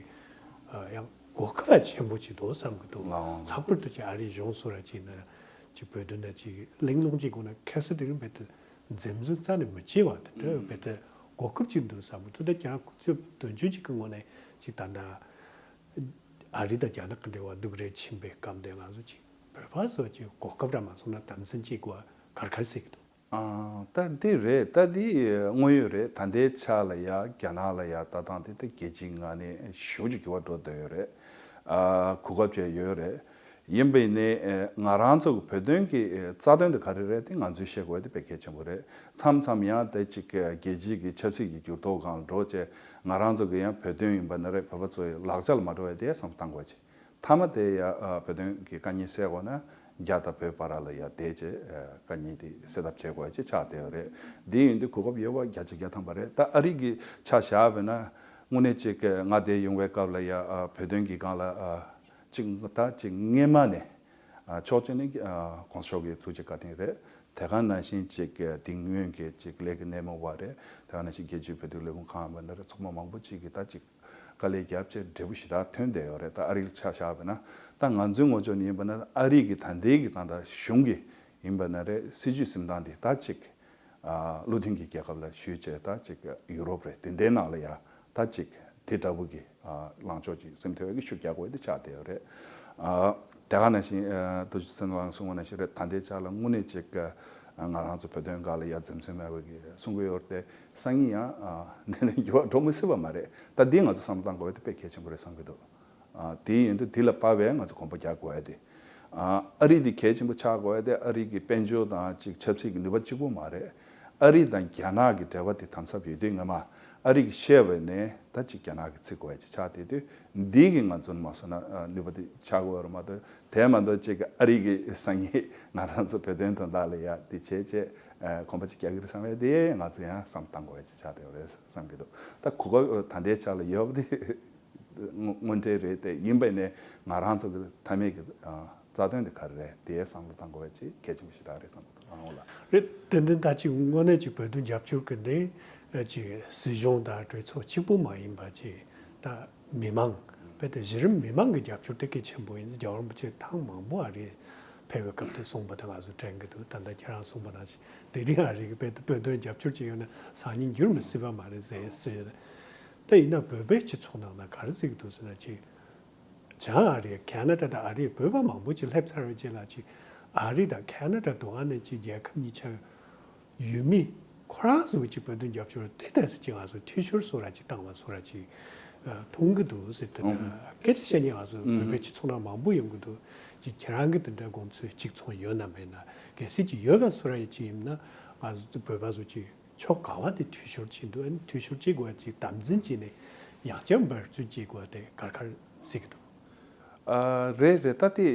ཡང་གོ་སྐབས་ཆེན་པོ་ཅིག་འདུག་བསམ་གྱི་འདུག་ལགས་འོང་། ལྷག་པར་དུ་ཅིག་ཨ་རིའི་གཞུང་སོགས་ར་ཅིག་ན་ཅིག་བོད་དོན་ན་ཅིག་གླེང་སློང་ཅིག་དགོས་ན་ཁ་སང་དེ་རིང་རྦད་དེ་འཛེམ་ཟོན་རྩ་ནས་མི་བྱེད་པ་དེ་འདྲ་རྦད་དེ་གོ་སྐབས་ཅིག་འདུག་བསམ་གྱི་འདུག་ད་ཁྱེད་རང་ཁུ་ཚོས་དོན་གཅོད་ཅིག་གི་ངོས་ནས་ཅིག་ད་ལྟ་ཨ་རི་དང་རྒྱ་ནག་གི་འབྲེལ་བ་སྡུག་རུ་ཕྱིན་པའི་སྐབས་དེ་ང་ཚོ་ཅིག་བོད་པ་ཚོ་ཅིག་གོ་སྐབས་ར་མ་སོང་ན་དམ་འཛིན་ཅིག་དགོས་ག་རེ་ག་རེ་ཟེར་གྱི་འདུག་ཨ། ད་འདི་རེད། ད་འདི་དངོས་ཡོད་རེད། ད་ལྟའི་ཆ་ལ་ཡ་རྒྱ་ནག་ལ་ཡ་ལྟ་སྟངས་དེ་ད་རྒྱལ་སྤྱིའི་ངང་ནས་ཞེ་པོ་ཅིག་འགྱུར་བ་འགྲོ་བསྡད་ཡོད་རེད། ཨ། གོ་སྐབས་བྱས་ཡོད་རེད། ཡིན་པས་ནས་ཨ་ང་རང་ཚོ་གི་བོད་དོན་གྱི་ཨ་རྩ་དོན་དེ་ག་རེ་རེད་དེ་ང་ཚོས་ཤེས་དགོས་དེ་དཔེ་གལ་ཆེན་པོ་རེད། མཚམས་མཚམས་ཡང་ད་ཅིག་ཨ་རྒྱལ་སྤྱིའི་གི་ཆབ་སྲིད་ཀྱི་འགྱུར་ལྡོག་སྒང་ལ་འགྲོ་བྱས་ང་རང་ཚོ་གི་ཡང་བོད་དོན་ཡིན་པ་ན་རེད། བོད་པ་ཚོ་ཡི་ལག་ཆ་ལ་མ་འགྲོ་བ་དེ་བསམ་བློ་གཏང་དགོས་ཅིག་མཐའ་མ་དེ་ཡ་ཨ་བོད་དོན་གྱི་དཀའ་ངལ་སེལ་དགོས་ན་རྒྱ་དང་བོད་བར་ལ་ཡ་བསྡད་བྱས་ཨ་དཀའ་ངལ་དེ་སེལ་ཐབས་བྱེད་དགོས་ཅེས་ཆགས་བསྡད་ཡོད་རེད། དེ་ཡིན་དུས་གོ་སྐབས་ཡོད་པ་བརྒྱ་ཆ་བརྒྱ་ཐམ་པ་རེད། ད་ཨ་རི་གི་ཆ་བཞག་པ་ན་དངོས་གནས་ཅིག་ང་དེ་ཡོང་བའི་སྐབས་ལ་ཡ་ཨ་བོད་དོན་གྱི་སྒང་ལ་ཨ་ཅིག་ད་ཅིག་སྔོན་མ་ནས་ཨ་ཕྱོགས་གཅིག་ནས་ཨ་གོང་ས་མཆོག་གི་ཐུགས་རྗེ་བཀའ་དྲིན་རེད། དེ་ག་ནང་བཞིན་ཅིག་དེ་སྔོན་གྱི་ཅིག་ལས་ཀྱི་སྣེ་མོ་བ་རེད། དེ་ག་ནང་བཞིན་རྒྱལ་སྤྱིའི་བོད་དོན་ལས་ཁུངས་ཁང་བ་ན་རེད། ཚོགས་མི་མང་པོ་ཅིག་གིས་ད་ཅིག་དཀའ་ལས་བརྒྱབ་བྱས་འབྲས་བུ་ཞེ་དྲག་ཐོན་བསྡད་ཡོད་རེད། ད་ཨ་རི་ལ་ཆ་བཞག་པ་ན་ད་ང་ཚོའི་ངོས་ཕྱོགས་ནས་ཡིན་པ་ན་ཨ་རི་གི་ད་ལྟའི་གི་ད་ལྟ་གཞུང་གི་ཡིན་པ་ན་རེད། སྲིད་ཇུས་འཛིན་སྟངས་འདི་ད་ཅིག་ཨ་བློ་མཐུན་གྱི་རྒྱལ་ཁབ་ལ་ཞུས་བྱས་ད་ཅིག་ཡུ་རོབ་རེད། དེ་འདྲའི་ནང་ལ་ཡ་ད་ཅིག་དེ་འདྲ་བོ་གི་ཨ་ལངས་ཕྱོགས་ཅིག་སེམས་ཐོག་གི་ཤུགས་རྒྱག་དགོས་དེ་ཆགས་བསྡད་ཡོད་རེད། ཨ་དེ་ག་ནང་བཞིན་ཨ་ཐུགས་རྗེ་ཆེ་ལགས་གསུངས་པ་ནང་བཞིན་རེད། ད་ལྟའི་ཆ་ལ་དངོས་གནས་ཅིག་ཨ་ང་རང་ཚོ་བོད་དོན་སྒང་ལ་ཡ་འཛེམ་ཟོན་མེད་པ་གི་གསུང་གི་ཡོད་རེད་དེ། སང་ཉིན་ཡང་ཨ་ནས་ནས་འགྱུར་བ་འགྲོ་མི་སྲིད་པ་མ་རེད། ད་འདི་ང་ཚོ་བསམ་བློ་གཏང་དགོས་པ་དེ་དཔེ་གལ་ཆེན་པོ་རེད་བསམ་གྱི་འདུག་ཨ་དེ་ཡིན་དུས་དེ་ལ་དཔག་པའི་ང་ཚོ་གོམ་པ་རྒྱག་དགོས་ཡ་དེ། ཨ་ཨ་རི་དེ་གལ་ཆེན་པོ་ཆགས་དགོས་ཡ་དེ་ཨ་རི་གི་དཔལ་འབྱོར་དང་ཅིག་ཆབ་སྲིད་ཀྱི་ནུས་པ་གཅིག་པོ་མ་རེད། ཨ་རི་དང་རྒྱ་ནག་གི་འབྲེལ་བ་དེ་དམ་ཟབ་ཡོད་དུས་སྔ་མ་ཨ་རི་གི་བཤད་པ་ནས་ད་ཅིག་རྒྱ་ནག་གི་ཚིག་དགོས་ཡ་ཅིག་ཆགས་བསྡད་དུས་འདི་གི་ང་ཚོ་མ་སོང་ན་ཨ་ནུས་པ་དེ་ཆགས་དགོས་ཡ་རེད་མ་གཏོགས། དེ་མ་གཏོགས་ཅིག་ཨ་རི་གི་སང་ཉིན་ང་རང་ཚོ་བོད་དོན་དོན་དག་ལ་ཡ་དེ་བྱས་བྱས་ཨ་གོམ་པ་ཅིག་རྒྱག་གི་རེད་བསམ་ཡ་དེ་ང་ཚོ་ཡང་བསམ་བཏང་དགོས་ཡ་ཅིག་ཆགས་བསྡད་ཡོད་རེད་བསམ་གྱི་འདུག་ད་གོ་སྐབས་ད་ལྟའི་ཆ་ལ་ཡོད་པ་དེ་དངོས་དངོས་འབྲེལ་རེད་དེ། ཡིན་པས་ནས་ང་རང་ཚོ་གི་མཐའ་མའི་གི་ཨ་རྩ་དོན་དེ་ག་རེ་རེད་དེ་བསམ་བློ་བཏང་དགོས་པ་ཅིག་གལ་ཆེན་པོ་ཞེ་དྲག་རེད་བསམ་གྱི་འདུག་ཨང་ལ། རེད། ཏན་ཏན་ད་ཅིག་དངོས་གནས་ཅིག་བོད་དོན་རྒྱབ་སྐྱོར་གི་འདི་ཨ་ཅིག་སྲིད་གཞུང་དང་གྲོས་ཚོགས་གཅིག་པུ་མ་ཡིན་པ་ཅིག་ད་མི་མང་རྦད་དེ་གཞི་རིམ་མི་མང་གི་རྒྱབ་སྐྱོར་དེ་གལ་ཆེན་པོ་ཡིན། རྒྱལ་བ་རིན་པོ་ཆེ་ཐེངས་མང་པོ་ཨ་རི་ཕེབས་པའི་སྐབས་དེ་གསུངས་པ་དེ་ང་ཚོ་དྲན་གྱི་འདུག་ད་ལྟ་ཁྱེད་རང་གསུངས་པ་ནང་བཞིན་དེ་རིང་ཨ་རི་གི་རྦད་དེ་བོད་དོན་རྒྱབ་སྐྱོར་བྱེད་ཡོད་ན་སང་ཉིན་འགྱུར་མི་སྲིད་པ་མ་རེད་ཟེར་ཟེར་ཡོད། ད་ཡིན་ན་བོད་པའི་སྤྱི་ཚོགས་ནང་ན་ག་རེ་ཟེར་གྱི་འདུག་ཟེར་ན་ཅིག་བྱང་ཨ་རི་ཁེ་ན་ཌ་དང་ཨ་རིའི་བོད་པ་མང་པོ་ཅིག་སླེབས་ཚར་བའི་རྗེས་ལ་ཅིག་ཨ་རི་དང་ཁེ་ན་ཌ་དུ་ཨ་ནེ་ཅིག་རྒྱལ་ཁབ་གཉིས་ཆ་ཡོད་མི་ཁོ་རང་ཚོ་གི་ཅིག་བོད་དོན་རྒྱབ་སྐྱོར་དེ་ལྟ་ཚེ་ཅིག་ང་ཚོ་འཐུས་ཤོར་བཟོ་ར་ཅིག་བཏང་བ་བཟོ་ར་ཅིག་མཐོང་གི་འདུག་ཟེར་དེ་ཨང་། སྐད་ཆ་བཤད་མཁན་ང་ཚོ་ཨང་། བོད་པའི་སྤྱི་ཚོགས་ནང་མང་པོ་ཡོང་གི་འདུག་ཅིག་ཁྱེད་རང་གི་དེ་འདྲ་དགོངས་ཚུལ་གཅིག་མཚུངས་ཡོད་ན་མེད་ན་གལ་སྲིད་ཅིག་ཡོད་པ་བཟོ་ར་ཡི་ཅིག་ཡིན་ན་ ང་ཚོ་བོད་པ་ཚོ་ཅིག་ཕྱོགས་ག་བ་དེ་འཐུས་ཤོར་ཕྱིན་འདུག་ཨ་ནི་འཐུས་ཤོར་བྱེད་དགོས་ཅིག་དམ་འཛིན་བྱས་ནས་ཡང་བསྐྱར་འབད་བརྩོན་བྱེད་དགོས་དེ་ག་རེ་ག་རེ་གཟིགས་ཀྱི་འདུག་ཨ་རེད་རེད། ད་དེ་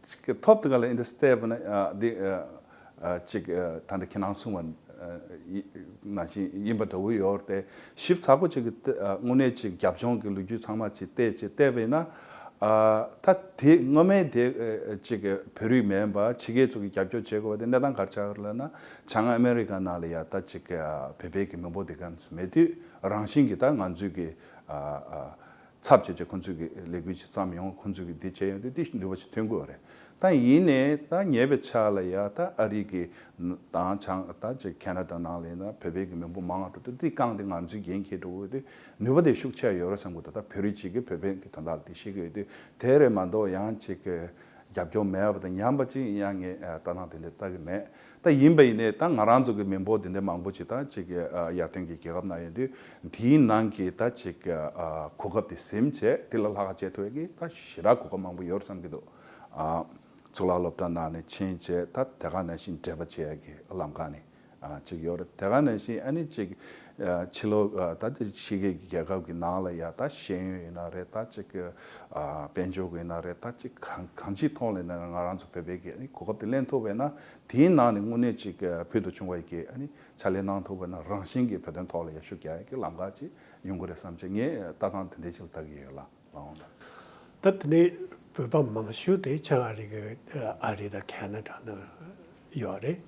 ཅིག་ཐོབ་དེ་ག་ལ་ཨིན་དི་སྟེ་བ་ན་ཨ་དེ་ཨ་ཅིག་ཨ་ད་འདི་ཁྱེད་རང་གསུང་བ་ཨ་ཡི་ནང་བཞིན་ཡིན་པ་འདྲ་བོ་ཡོད་རེད་དེ། ཞིབ་ཚགས་པོ་ཅིག་གི་ཨ་དངོས་གནས་ཅིག་རྒྱབ་ལྗོངས་ཀྱི་ལོ་རྒྱུས་ཚང་མ་ཅིག་བལྟས་ཅིག་བལྟས་པས་ན་ཨ་ད་དེ་སྔོན་མའི་དེ་ཨ་ཅིག་བོད་རིགས་མིན་པ་ཕྱི་རྒྱལ་ཚོ་གི་རྒྱབ་སྐྱོར་བྱེད་དགོས་པ་དེ་གནས་སྟངས་ག་རེ་ཆགས་ཀྱི་རེད་ལབ་ན། བྱང་ཨ་མེ་རི་ཀ་ནང་ལ་ཡ་ད་ཅིག་ཨ་བོད་པའི་གི་མི་འབོར་དེ་ག་ཙམ་མེད་དུས་རང་བཞིན་གྱི་ད་ང་ཚོའི་གི་ཨ་ཨ་ཚབ་བྱས་བྱས་ཁོང་ཚོས་ཀྱི་ལས་འགུལ་ཅིག་བརྩམས་ཡོང་། ཁོང་ཚོས་ཀྱི་འདི་བྱས་ཡོང་དུས་འདི་ནུས་པ་ཅིག་ཐོན་གྱི་ཡོད་རེད། ད་ཡིན་ནའི་ད་ཉེ་བའི་ཆར་ལ་ཡ་ད་ཨ་རི་གི་དང་བྱང་ད་ཅིག་ཁེ་ན་ཌ་ནང་ལ་ཡིན་ན་བོད་པའི་གི་མི་འབོར་མང་བ་འགྲོ་དུས་འདི་རྐང་འདི་ང་ཚོས་འགན་འཁྱེར་འགྲོ་དགོས་དུས་ནུས་པ་དེ་ཤུགས་ཆེ་ཡོད་རེད་བསམ་གི་འདུག་ད་བོད་རིགས་གཅིག་གིས་བོད་པའི་གི་དོན་དག་ལ་དེ་ཤེས་ཀྱི་ཡོད་དུས་དེ་རེད་མ་གཏོགས་ཡང་ཅིག་གི་རྒྱབ་སྐྱོར་མེད་པ་དང་ཉམས་པ་ཅིག་ཡང་ངས་ལྟ་སྟངས་དེ་འདྲ་ལྟ་གི་མེད། ད་ཡིན་པ་ཡིན་ནའི་ད་ང་རང་ཚོ་གི་མི་འབོར་དེ་འདྲ་མང་པོ་ཅིག་ད་ཅིག་གི་ཡར་ཐོན་གྱི་རྒྱལ་ཁབ་ནང་ཡོད་དུས་དེའི་ནང་གི་ད་ཅིག་གོ་སྐབས་དེ་ཟིན་བྱས་དེ་ལ་ལྷག་བྱེད་ཐུབ་ཡ་གི་ད་ཞེ་དྲག་གོ་སྐབས་མང་པོ་ཡོད་བསམ་གྱི་འདུག་གཙུག་ལག་སློབ་གྲྭ་ནང་ནས་ཕྱིན་བྱས་ད་དེ་ག་ནང་བཞིན་འགྲེལ་པ་བྱེད་ཡ་གི་ལམ་ཁ་ནས་ཅིག་ཡོད་རེད། དེ་ག་ནང་བཞིན་ཨ་ནི་ཅིག་ཕྱི་ལོགས་ད་ལྟ་ཕྱི་རྒྱལ་གྱི་རྒྱལ་ཁབ་ཀྱི་ནང་ལ་ཡ་ད་ཤེས་ཡོན་ཡིན་ན་རེད། ད་ཅིག་དཔལ་འབྱོར་གྱི་ཡིན་ན་རེད། ད་ཅིག་གང་གང་ཅིའི་ཐོག་ལ་ཡིན་ན་ང་རང་ཚོ་བོད་པའི་གི་ཨ་ནི་གོ་སྐབས་དེ་ལེན་ཐུབ་པས་ན་དེའི་ནང་ནས་དངོས་གནས་ཅིག་ཕུལ་དུ་བྱུང་བ་ཡི་གི་ཨ་ནི་ཕྱག་ལས་གནང་ཐུབ་པ་ན་རང་བཞིན་གྱིས་བོད་དོན་ཐོག་ལ་ཡ་ཤུགས་རྒྱག་ཡ་གི་ལམ་ཁ་ཅིག་ཡོང་གི་རེད་བསམ་བྱས་ངས་ལྟ་སྟངས་དེ་འདྲའི་ཅིག་ལ་ལྟ་གི་ཡོད་ལ། ལགས་འོང་ད། ད་དེ་ནས་བོད་པ་མང་ཤོས་དེ་བྱང་ཨ་རི་གི་ཨ་རི་དང་ཁེ་ན་ཌ་ནང་ཡོད་རེད།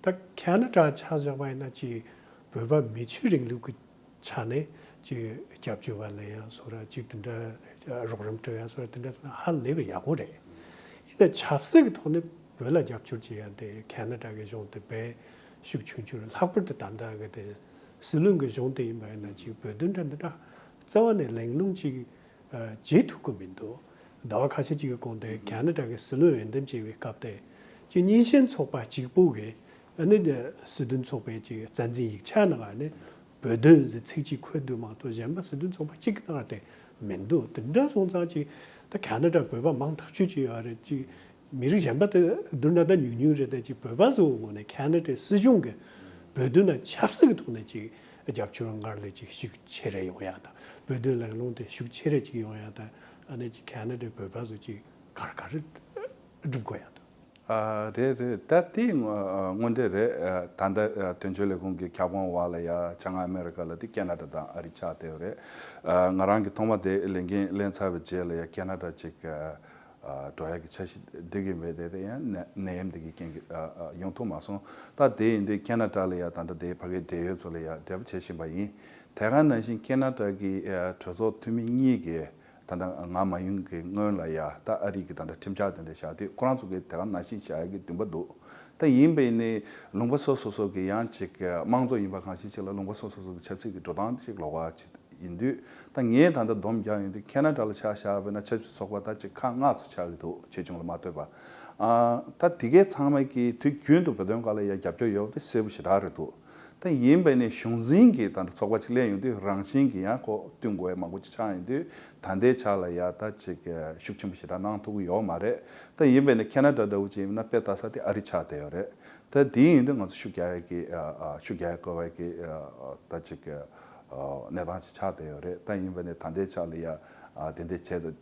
ད་ཁེ་ན་ཌ་ཆ་བཞག་པ་ཡིན་ན་ཅིག་བོད་པ་མི་ཆོས་རིང་ལུགས་ཀྱི་ཆ་ནས་ཅིག་སྐྱབས་བཅོལ་བ་ལེན་ཡ་སོགས་ར་ཅིག་དེ་འདྲ་རོགས་རམ་སྤྲོད་ཡ་སོགས་ར་དེ་འདྲ་ཧ་ལས་པའི་ཡག་པོ་རེད། ཡིན་ན་ཆབ་སྲིད་ཀྱི་ཐོག་ནས་བོད་ལ་རྒྱབ་སྐྱོར་བྱེད་ཡ་དེ་ཁེ་ན་ཌ་གི་གཞུང་དེ་དཔེ་ཤུགས་ཆུང་ཆུང་རེད། ལྷག་པར་དུ་ད་ལྟ་གི་དེ་སྲིད་བློན་གྱི་གཞུང་དེ་ཡིན་པ་ཡིན་ན་ཅིག་བོད་དོན་འདྲ་འདི་འདྲ་རྩ་བ་ནས་གླེང་སློང་ཅིག་བྱེད་ཐུབ་ཀྱི་མི་འདུག་ཟླ་བ་ཁ་ཤས་ཅིག་གི་གོང་དེ་ཁེ་ན་ཌ་གི་སྲིད་བློན་འོས་འདེམས་བྱས་པའི་སྐབས་དེ་ཅིག་རྙིང་ཞེན་ཚོགས་པ་གཅིག་པུ་གི་ཨ་ནི་སྲིད་དོན་ཚོགས་པའི་ཅིག་རྩ་འཛིན་ཡིག་ཆ་ནང་ཨ་ནི་བོད་དོན་ཟེར་ཚིག་གཅིག་འཁོད་འདུག་མ་གཏོགས་གཞན་པ་སྲིད་དོན་ཚོགས་པ་གཅིག་གི་ནང་དེ་མི་འདུག་དེ་འདྲ་སོང་ཙང་ཅིག་ད་ཁེ་ན་ཌ་བོད་པ་མང་ཐག་ཆོད་ཅིག་ཡོད་རེད། ཅིག་མི་རིགས་གཞན་པ་དེ་བསྡུར་ན་ད་ཉུང་ཉུང་རེད། ད་ཅིག་བོད་པ་ཚོའི་ངོས་ནས་ཁེ་ན་ཌའི་སྲིད་གཞུང་གི་བོད་དོན་ལ་ཆབ་སྲིད་ཀྱི་ཐོག་ནས་ཅིག་རྒྱབ་སྐྱོར་སྔར་ལས་ཅིག་ཤུགས་ཆེ་རེ་ཡོང་ཡ་དང་བོད་དོན་གླེང་སློང་དེ་ཤུགས་ཆེ་རེ་ཅིག་ཡོང་ཡ་དང་ཨ་ནི་ཅིག་ཁེ་ན་ཌའི་བོད་པ་ཚོ་ཅིག་ག་རེ་ག་རེ་སྒྲུབ་དགོས་ཡ་དང་། ཨ་རེད་རེད། ད་དེ་དངོས་དངོས་འབྲེལ་རེད། ད་ལྟ་དོན་གཅོད་ལས་ཁུངས་ཀྱི་ཁྱབ་ཁོངས་བར་ལ་ཡ་བྱང་ཨ་མེ་རི་ཀ་ལ་དེ་ཁེ་ན་ཌ་དང་ཨ་རི་ཆགས་བསྡད་ཡོད་རེད། ང་རང་གི་ཐོག་མ་དེ་ལས་འགན་ལེན་ཚར་བའི་རྗེས་ལ་ཡ་ཁེ་ན་ཌ་ཅིག་འགྲོ་ཡ་གི་འཆར་གཞི་འགྲིག་གི་མེད་དེ་དེ་ཡང་ནད་ནད་ཡམས་འདི་གི་རྐྱེན་གྱིས་ཡོང་ཐུབ་མ་སོང་། ད་དེ་ཡིན་དུས་ཁེ་ན་ཌ་ལ་ཡ་ད་ལྟ་དེ་ཕ་གིའི་འབྲེལ་ཡོད་ཚོ་ལ་ཡ་འབྲེལ་བ་བྱེད་བཞིན་པ་ཡིན། དེ་ག་ནང་བཞིན་ཁེ་ན་ཌ་གི་གྲོས་ཚོགས་འཐུས་མི་གཉིས་ཀྱིས་ད་ལྟ་ང་མ་ཡོང་གི་སྔོན་ལ་ཡ་ད་ཨ་རི་གི་ད་ལྟ་ཁྲིམས་འཆར་དེ་འདྲ་བཞག་དུས་ཁོ་རང་ཚོ་གི་དེ་ག་ནང་བཞིན་བཞག་ཡ་གི་འདུན་པ་འདུག་ད་ཡིན་པས་ནི་ལུང་པ་སོ་སོ་སོ་གི་ཡང་ཅིག་དམངས་གཙོ་ཡིན་པ་གང་ཞིག་ཅིག་ལ་ལུང་པ་སོ་སོ་སོ་གི་ཆབ་སྲིད་ཀྱི་འགྲོ་སྟངས་ཅིག་ལོགས་ཀ་ཅིག་ཡིན་དུས་ད་ངས་ད་ལྟ་སྡོམ་རྒྱག་ཡོང་དུས་ཁེ་ན་ཌ་ལ་ཆ་བཞག་པ་ན་ཆབ་སྲིད་ཚོགས་པ་ད་ཅིག་ཁག་ལྔ་ཙམ་ཆགས་ཀྱི་འདུག་ཆེ་ཆུང་ལ་མ་ལྟོས་པ། ཨ་ད་དེ་གའི་ཚང་མ་གིས་དུས་རྒྱུན་དུ་བོད་དོན་སྒང་ལ་ཡ་རྒྱབ་སྐྱོར་ཡོད་པ་དེ་གསལ་པོ་ཞེ་དྲག་རེད་འདུག་ད་ཡིན་པས་ནས་གཞུང་འཛིན་གྱི་ད་ལྟ་ཚོགས་པ་ཅིག་གླས་ཡོང་དུས་རང་བཞིན་གྱི་ཡང་ཁོ་བསྟུན་དགོས་ཡ་མང་པོ་ཅིག་ཆགས་ཡོང་དུས་ད་ལྟའི་ཆ་ལ་ཡ་ད་ཅིག་ཤུགས་ཆེན་པོ་ཞེ་དྲག་གནང་ཐུབ་ཀྱི་ཡོད་མ་རེད། ད་ཡིན་པས་ནས་ཁེ་ན་ཌ་འདྲ་བོ་ཅིག་ཡིན་ན་དཔེ་ལྟ་ས་དེ་ཨ་རི་ཆགས་བསྡད་ཡོད་རེད། ད་དེ་ཡིན་དུས་ང་ཚོ་ཤུགས་རྒྱག་ཡ་གི་ཨ་ཨ་ཤུགས་རྒྱག་ཡ་དགོས་པ་གི་ཨ་ད་ཅིག་གནས་སྟངས་ཅིག་ཆགས་བསྡད་ཡོད་རེད། ད་ཡིན་པས་ནས་ད་ལྟའི་ཆ་ལ་ཡ་ཨ་དེ་འདྲ་བྱས་ད་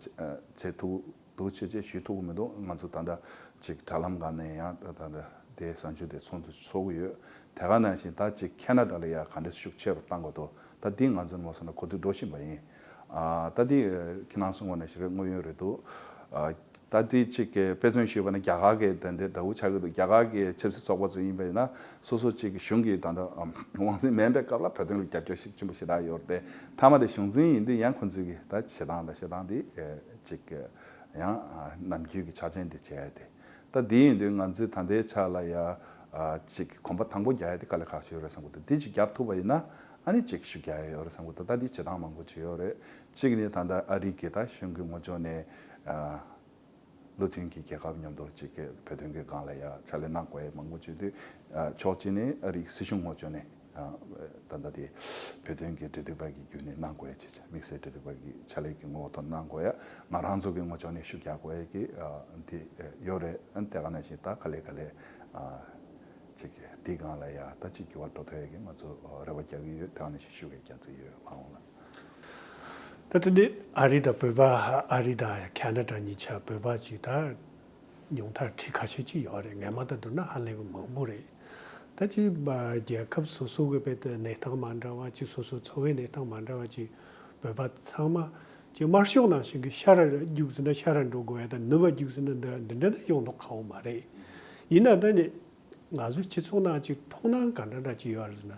བྱེད་ཐུབ་འདུག་ཆེ་ཆེ་ཞུ་ཐུབ་ཀྱི་མི་འདུག་ང་ཚོ་ད་ལྟ་ཅིག་དྲ་ལམ་སྒང་ནས་ཡང་ད་ལྟ་དེ་གསར་འགྱུར་དེ་ཚོགས་འདུ་ཚོགས་ཀྱི་ཡོད། དེ་ག་ནང་བཞིན་ད་ཅིག་ཁེ་ན་ཌ་ལ་ཡ་ག་འདྲ་ཤུགས་ཆེ་རུ་བཏང་དགོས་འདུག་ད་འདི་ང་ཚོ་མ་སོང་ན་གོ་བསྡུར་འགྲོ་བཞིན་པ་ཡིན། ཨ་ད་འདི་ཁྱེད་རང་གསུངས་པ་ནང་བཞིན་རེད། དངོས་ཡོད་རེད་འདུག་ཨ་ད་འདི་ཅིག་གི་དཔེ་མཚོན་ཞུས་པ་ན་རྒྱ་གར་གི་དེ་འདྲ་འདྲ་བོ་ཆགས་ཀྱི་འདུག་རྒྱ་གར་གི་ཆབ་སྲིད་ཚོགས་པ་ཚོ་ཡིན་པ་ཡིན་ན་སོ་སོ་ཅིག་གི་གཞུང་གི་ད་ལྟ་དབང་འཛིན་མིན་པའི་སྐབས་ལ་བོད་དོན་ལ་རྒྱབ་སྐྱོར་ཤུགས་ཆེན་པོ་ཞེ་དྲག་ཡོད་རེད་དེ། མཐའ་མ་དེ་གཞུང་འཛིན་ཡིན་དུས་ཡང་ཁོ་ཚོས་གི་ད་བྱེད་སྟངས་དང་བྱེད་སྟངས་དེ་ཅིག་གི་ཡང་ནམ་རྒྱུན་གྱི་ཆ་རྐྱེན་དེ་བྱས་ཏེ། ད་དེ་ཡིན་དུས་ང་ཚོས་ད་ལྟའི་ཆ་ལ་ཡ་ཨ་ཅིག་གོམ་པ་དང་པོ་རྒྱག་ཡ་དེ་དཀའ་ལས་ཁག་ཞིག་ཡོད་རེད་བསམ་གི་འདུག་དེ་ཅིག་རྒྱབ་ཐུབ་པ་ཡིན་ན་ཨ་ནི་ཅིག་ཤུགས་རྒྱག་ཡ་ཡོད་རེད་བསམ་གི་འདུག་ད་དེ་བྱེད་སྟངས་མང་པོ་ཅིག་ཡོད་རེད། གཅིག་ནི་ད་ལྟ་ཨ་རི་གི་ད་གཞུང་གི་ངོས་ཕྱོགས་ནས་ཨ་བློ་མཐུན་གྱི་རྒྱལ་ཁབ་མཉམ་དུ་ཅིག་གི་བོད་དོན་གྱི་སྒང་ལ་ཡ་ཕྱག་ལས་གནང་དགོས་ཡ་མང་པོ་ཅིག་འདུག་ཨ་ཕྱོགས་གཅིག་ནས་ཨ་རིའི་སྲིད་གཞུང་ངོས་ཕྱོགས་ནས་ཨ་ད་ལྟ་དེ་བོད་དོན་གྱི་འབྲེལ་མཐུད་པ་གི་བརྒྱུད་ནས་གནང་དགོས་ཡ་ཅིག་དམིགས་བསལ་འབྲེལ་མཐུད་པ་གི་ཕྱག་ལས་ཀྱི་ངོ་བོ་ཐོག་གནང་དགོས་ཡ་ང་རང་ཚོ་གི་ངོས་ཕྱོགས་ནས་ཤུགས་རྒྱག་དགོས་ཡ་གི་ཨ་དེ་ཡོད་རེད། ཨ་དེ་ག་ནང་བཞིན་ད་ག་ལེ་ག་ལེ་ཨ་ ཅིག་འདི་སྒང་ལ་ཡ་ད་ཅིག་འགྱུར་བ་འགྲོ་ཐུབ་ཡ་གི་ང་ཚོ་རེ་བ་རྒྱག་གི་ཡོད། དེ་ནས་ཞུ་གི་རྒྱ་མཚོ་ཡོད་ལགས་འོང་ལ། ད་དེ་ནི་ཨ་རི་དང་བོད་པ། ཨ་རི་དང་ཁ་ན་ཌ་གཉིས་ཆ་བོད་པ་ཅིག་ད་ཉུང་མཐར་ཁྲི་ཁ་ཤས་ཅིག་ཡོད་རེད། སྔོན་མ་དང་བསྡུར་ན་ཧ་ལས་པ་མང་པོ་རེད། ད་ཅིག་རྒྱལ་ཁབ་སོ་སོ་གི་བོད་དུ་གནས་སྟངས་མ་འདྲ་བ་ཅིག་སོ་སོ་འཚོ་བའི་གནས་སྟངས་མ་འདྲ་བ་ཅིག་བོད་པ་ཚང་མ་ཅིག་དམར་ཤོག་ནང་བཞིན་གྱི་ཤར་ར་རྒྱུགས་ཟིན་ན་ཤར་ར་འགྲོ་དགོས་ཡ་དང་ནུབ་པ་རྒྱུགས་ཟིན་ན་འདི་འདི་འདྲ་ད་ཡོང་མདོག་ཁ་པོ་མ་རེད། ཡིན་ན་ད་ནི་ང་ཚོའི་སྤྱི་ཚོགས་ནང་ཅིག་མཐོང་སྣང་ག་འདྲ་འདྲ་ཅིག་ཡོད་རེད་ཟེར་ན།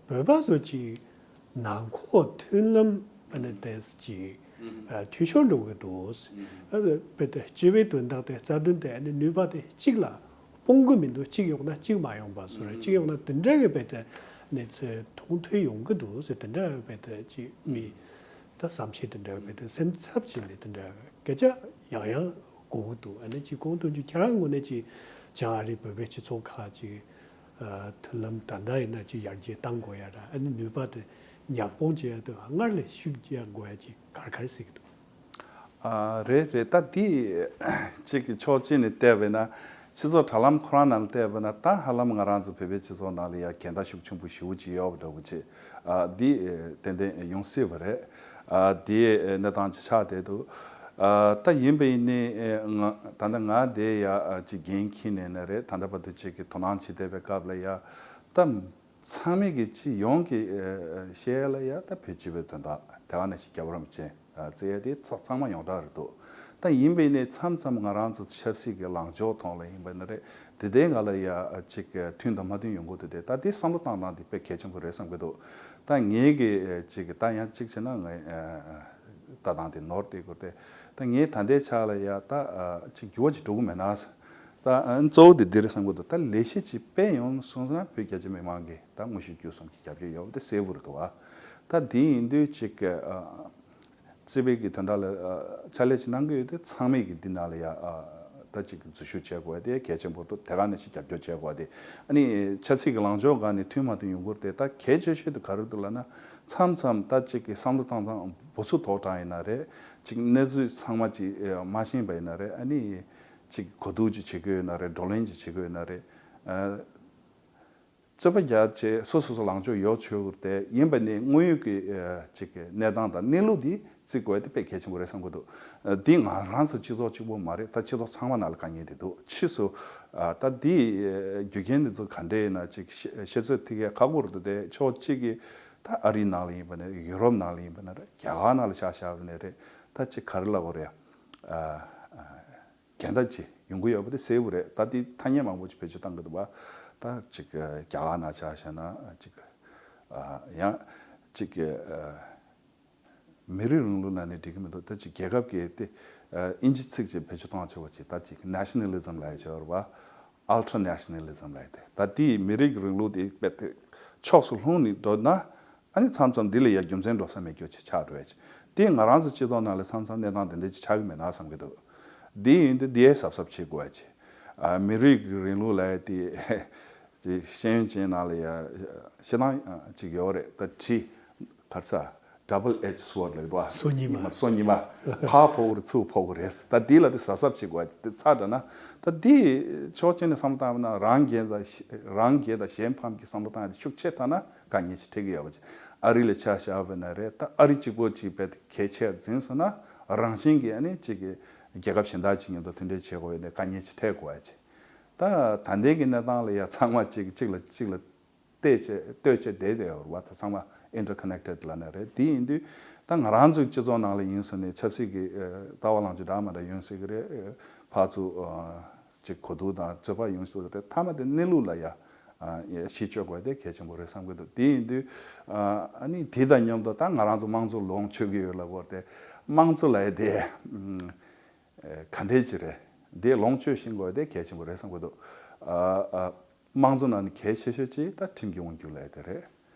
བོད་པ་ཚོ་ཅིག་ནང་ཁོག་མཐུན་ལམ་ཨ་ནི་དེ་ཅིག་ཨ་འཐུས་ཤོར་འགྲོ་གི་འདུག་ཨ་བོད་དེ་སྤྱི་པའི་དོན་དག་དེ་རྩ་དོན་དེ་ཨ་ནི་ནུས་པ་དེ་གཅིག་ལ་སྤུངས་གི་མི་འདུག་གཅིག་ཡོང་ན་གཅིག་མ་ཡོང་པ་བཟོ་རེད། གཅིག་ཡོང་ན་དེ་འདྲ་གི་བོད་དེ་གནས་ཚུལ་མཐོང་ཐོས་ཡོང་གི་འདུག་ཟེར། དེ་འདྲ་བོད་དེ་ཅིག་མི་ད་བསམ་ཤེས་དེ་འདྲ་བོད་དེ་སེམས་འཚབ་བྱས་ནས་དེ་འདྲ་སྐད་ཆ་ཡང་ཡང་གོ་གི་འདུག་ཨ་ནི་ཅིག་གོང་དུ་ཅིག་ཁྱེད་རང་ངོས་ནས་ཅིག་བྱང་ཨ་རི་བོད་པའི་སྤྱི་ཚོགས་ཁག་ཅིག་ཨ་མཐུན་ལམ་ད་ལྟ་ཡིན་ན་ཅིག་ཡར་རྒྱས་གཏང་དགོས་ཡ་ར། ཨ་ནི་ནུས་པ་དེ་ཉམས་སྤུངས་བྱེད་ཡ་དེ་སྔར་ལས་ཤུགས་རྒྱག་དགོས་ཡ་ཅིག་ག་རེ་ག་རེ་གཟིགས་ཀྱི་འདུག་ཨ་རེད་རེད། ད་འདི་གཅིག་གི་ཕྱོགས་གཅིག་ནས་བལྟས་པས་ན་སྤྱི་ཚོགས་དྲ་ལམ་ཁོ་རང་ནང་ལ་བལྟས་པས་ན་ད་ཧ་ལམ་ང་རང་ཚོ་བོད་པའི་སྤྱི་ཚོགས་ནང་ལ་ཡ་གྱེན་ལྟ་ཤུགས་ཆེན་པོ་ཞེ་པོ་ཅིག་ཡོད་པ་འདྲ་པོ་ཅིག་ཨ་འདི་ཏན་ཏན་ཡོང་སྲིད་པ་རེད། ཨ་འདི་གནས་སྟངས་ཅིག་ཆགས་བསྡད་འདུག་ཨ་ད་ཡིན་པ་ཡིན་ནའི་ང་ད་ལྟ་ང་དེ་ཡ་ཅིག་འགན་འཁྱེར་ནས་ནི་རེད། ད་ལྟ་བར་དུ་ཅིག་གི་དོ་སྣང་བྱེད་བསྡད་པའི་སྐབས་ལ་ཡ་ད། ཚང་མས་ཀྱི་སྤྱི་ཡོངས་ཀྱི་ཨ་བཤད་ཡ་ལ་ཡ་ད་བོད་སྤྱི་པའི་དོན་དག་དེ་ག་ནང་བཞིན་རྒྱལ་བ་རིན་པོ་ཆེ་ཨ་བརྩི་ཡ་དེ་ཚོ་ཚང་མ་ཡོངས་གྲགས་རེད་འདུག་ད་ཡིན་པ་ཡིན་ནའི་མཚམས་མཚམས་ང་རང་ཚོ་ཆབ་སྲིད་ཀྱི་ལངས་ཕྱོགས་ཐོག་ལ་ཡིན་པ་ན་རེད། དེ་ལྟའི་ང་ལ་ཡ་ཅིག་མཐུན་དང་མ་མཐུན་ཡོང་གི་འདུག་དེ་ད་དེ་བསམ་བློ་བཏང་སྟངས་དེ་དཔེ་གལ་ཆེན་པོ་རེད་བསམ་གྱི་འདུག་ད་ངེད་ཀྱི་ཅིག་ད་ཡང་གཅིག་བྱས་ན་ངའི་ལྟ་སྟངས་དེ་ནོར་བསྡད་དགོས་ཏེ། ད་ངས་ད་ལྟའི་ཆ་ལ་ཡ་ད་ཅིག་འགྱུར་བ་ཅིག་འགྲོ་གི་མེད་ན། ད་གཙོ་བོ་དེ་འདི་རེད་བསམ་གྱི་འདུག་ད་ལས་གཞི་ཅིག་སྤེལ་ཡོང་སོང་ན་བོད་རྒྱ་ཆེ་མི་མང་གིས་ད་དངོས་ཤུགས་བརྒྱུད་གསུམ་གྱིས་རྒྱབ་སྐྱོར་ཡོད་པ་དེ་གསལ་པོ་རེད་འདུག་ཨ། ད་འདི་ཡིན་དུས་ཅིག་ཨ་རྩིས་པའི་གི་དོན་དག་ལ་ཨ་ཕྱག་ལས་ཅིག་གནང་གི་ཡོད་དུས་ཚང་མས་གི་འདི་ནང་ལ་ཡ་ཨ་ད་ཅིག་འཛུལ་ཞུགས་བྱེད་དགོས་དེ་གལ་ཆེན་པོ་འདུག་དེ་ག་ནང་བཞིན་རྒྱབ་སྐྱོར་བྱེད་དགོས་དེ། ཨ་ནི་ཆབ་སྲིད་ཀྱི་ལངས་ཕྱོགས་སྒང་ནས་མཐུན་མ་མཐུན་ཡོང་གི་རེད་དེ། ད་གལ་ཆེ་ཤོས་དེ་ག་རེ་འདུག་ལབ་ན། མཚམས་མཚམས་ད་ཅིག་གི་བསམ་བློ་བཏང་སྟངས་འུ་ཚོ་དོག་དྲགས་ཡིན་ན་རེད། ཅིག་གནས་ཚུལ་ཚང་མ་ཅིག་ཨ་མ་ཤེས་པ་ཡིན་ན་རེད། ཨ་ནི་ཅིག་གོ་བསྡུར་ཅིག་བྱེད་དགོས་ཡོད་ན་རེད། བགྲོ་གླེང་ཅིག་བྱེད་དགོས་ཡོད་ན་རེད། ཨ་རྩོད་པ་རྒྱག་བྱས་སོ་སོ་སོ་ལངས་ཕྱོགས་ཡོད་ཆོག་གི་རེད་དེ། ཡིན་པ་ནི་དངོས་ཡོད་ཀྱི་ཨ་ཅིག་གི་གནས་སྟངས་དང་གནས་ལུགས་འདི་བརྩི་དགོས་དེ་དཔེ་གལ་ཆེན་པོ་རེད་བསམ་གྱི་འདུག་ཨ་འདི་ང་རང་ཚོ་སྤྱི་ཚོགས་གཅིག་པོ་མ་རེད། ད་སྤྱི་ཚོགས་ཚང་མ་ནང་ལ་དཀའ་ངལ་འདི་འདུག་ཕྱིས་སུ་ཨ་ད་འདི་ཨ་རྒྱུ་རྐྱེན་འདི་ཚོ་ག་འདྲས་ཡིན་ན་ཅིག་ཤེ་ཤེས་ཚོད་ཐིག་གེ་ཁག་པོ་རེད་འདུག་དེ་ཕྱོགས་གཅིག་གིས་ད་ཨ་རིའི་ནང་ལ་ཡིན་པ་ནས་ཡུ་རོབ་ནང་ལ་ཡིན་པ་ན་རེད། རྒྱ་གར་ནང་ལ་ཆ་བཞག་པ་ན་རེད། ད་ཅིག་ག་རེ་ལབ་དགོས་རེད། ཨ་ཨ་གྱེན་ལྟ་ཅིག་ཡོང་གི་ཡོད་པ་དེ་གསལ་པོ་རེད། ད་དེ་ཐ་སྙད་མང་པོ་ཅིག་བེད་སྤྱོད་བཏང་གི་འདུག་པ། ད་ཅིག་རྒྱ་གར་ནང་ཆ་བཞག་ན་ཅིག་ཨ་ཡང་ཅིག་ཨ་མི་རིགས་རིང་ལུགས་ལབ་ནས་འགྲིག་གི་མི་འདུག་ད་ཅིག་རྒྱལ་ཁབ་ཀྱི་དེ་ཨ་ཨིན་ཇི་ཚིག་ཅིག་བེད་སྤྱོད་བཏང་ཆོག་པ་ཅིག་ད་ཅིག་ནེ་ཤ་ནལ་ལི་ཛམ་ལབ་ཡ་ཅིག་ཡོད་རེད་པ། ཨལ་ཊྲ་ནེ་ཤ་ནལ་ལི་ཛམ་ལབ་ཡ་དེ། ད་དེ་མི་རིགས་རིང་ལུགས་དེ་དཔེ་དེ་ཕྱོགས་སུ་ལྷུང་ནས་འགྲོ་ན། ཨ་ནི་མཚམས་མཚམས་འདི་ལ་ཡ་རྒྱུ་མཚན་འགྲོ་ས་མེད་རྒྱུ་ཅིག་ཆགས་འགྲོ་ཡ་ཅིག་དེ་ང་རང་ཚོ་སྤྱི་ཚོགས་ནང་ལ་མཚམས་མཚམས་གནས་སྟངས་དེ་འདྲ་ཅིག་ཆགས་ཀྱི་མེད་ན་བསམ་གྱི་འདུག་འདི་ཡིན་དུས་འདི་ཡའི་གཟབ་གཟབ་བྱེད་དགོས་ཡ་ཅིག་ཨ་མི་རིགས་རིང་ལུགས་ལབ་ཡ་དེ་ཅིག་ཤེས་ཡོན་ཅན་ནང་ལ་ཡ་བཤད་སྟངས་ཅིག་ཡོད་རེད། ད་གྲི་གར་ས་double edged sword ལབ་འདུག་ཨ། སོ་གཉིས་མ། སོ་གཉིས་མ། ཕར་ཕོག་གི་རེད། ཚུར་ཕོག་གི་རེད། ད་འདི་ལ་དེ་གཟབ་གཟབ་བྱེད་དགོས་ཡ་དེ་ཚར་འདྲ་ན། ད་འདི་ཕྱོགས་གཅིག་ནས་བསམ་བློ་བཏང་བ་ན་རང་རྒྱལ་དང་རང་རྒྱལ་དང་གཞན་ཕམ་གྱི་བསམ་བློ་བཏང་ཡ་དེ་ཤུགས་ཆེ་ཐལ་ན། དཀའ་ངལ་ཞིག་འཕྲད་ཀྱི་ཡོད་པ་ཅིག་ཨ་རི་ལ་ཆ་བཞག་པ་ན་རེད། ད་ཨ་རི་གཅིག་པོ་ཅིག་རྦད་དེ་གལ་ཆེར་འཛིན་སོང་ན། རང་བཞིན་གྱིས་ཨ་ནི་གཅིག་གི་རྒྱལ་ཁབ་གཞན་དག་ཅིག་མཉམ་དུ་མཐུན་འབྲེལ་བྱེད་དགོས་ཡོད་ནས་དཀའ་ངལ་ཞིག་འཕྲད་དགོས་ཡ་ཅིག་ད་ད་ལྟའི་གི་གནས་སྟངས་ལ་ཡ་ཚང་མ་གཅིག་གཅིག་ལ་གཅིག་ལ་བལྟས་བྱས་ལྟོས་བྱས་བསྡད་བསྡད་ཡོད་རེད་པ། ད་ཚང་མ་interconnected ལབ་ན་རེད། དེ་ཡིན་དུས་ད་ང་རང་ཚོའི་སྤྱི་ཚོགས་ནང་ལ་ཡིན་སོང་ནས་ཆབ་སྲིད་ཀྱི་ལྟ་བ་ལངས་ཕྱོགས་འདྲ་མི་འདྲ་ཡོང་སྲིད་ཀྱི་རེད། ཕར་ཚུར་ཅིག་གོ་བསྡུར་དང་རྩོད་པ་ཡོང་སྲིད་ཀྱི་རེད། མཐའ་མ་དེ་གནས་ལུགས་ལ་ཡ་གཞི་བཅོལ་དགོས་དེ་གལ་ཆེན་པོ་རེད་བསམ་གྱི་འདུག་དེ་ཡིན་དུས་ཨ་ནི་དེ་དང་མཉམ་དུ་ད་ང་རང་ཚོ་དམངས་གཙོ་ལོངས་སྤྱོད་ཀྱི་ཡོད་ལབ་དགོས་རེད་དེ། དམངས་གཙོ་ལབ་ཡ་དེ་ག་འདྲས་ཅིག་རེད། དེ་ལོངས་སྤྱོད་ཤེས་དགོས་དེ་གལ་ཆེན་པོ་རེད་བསམ་གྱི་འདུག་ཨ་ཨ། དམངས་གཙོ་ནང་ནས་གལ་ཆེ་ཤོས་གཅིག་ད་ཁྲིམས་ཀྱི་དབང་སྒྱུར་ལབ་ཡ་དེ་རེད།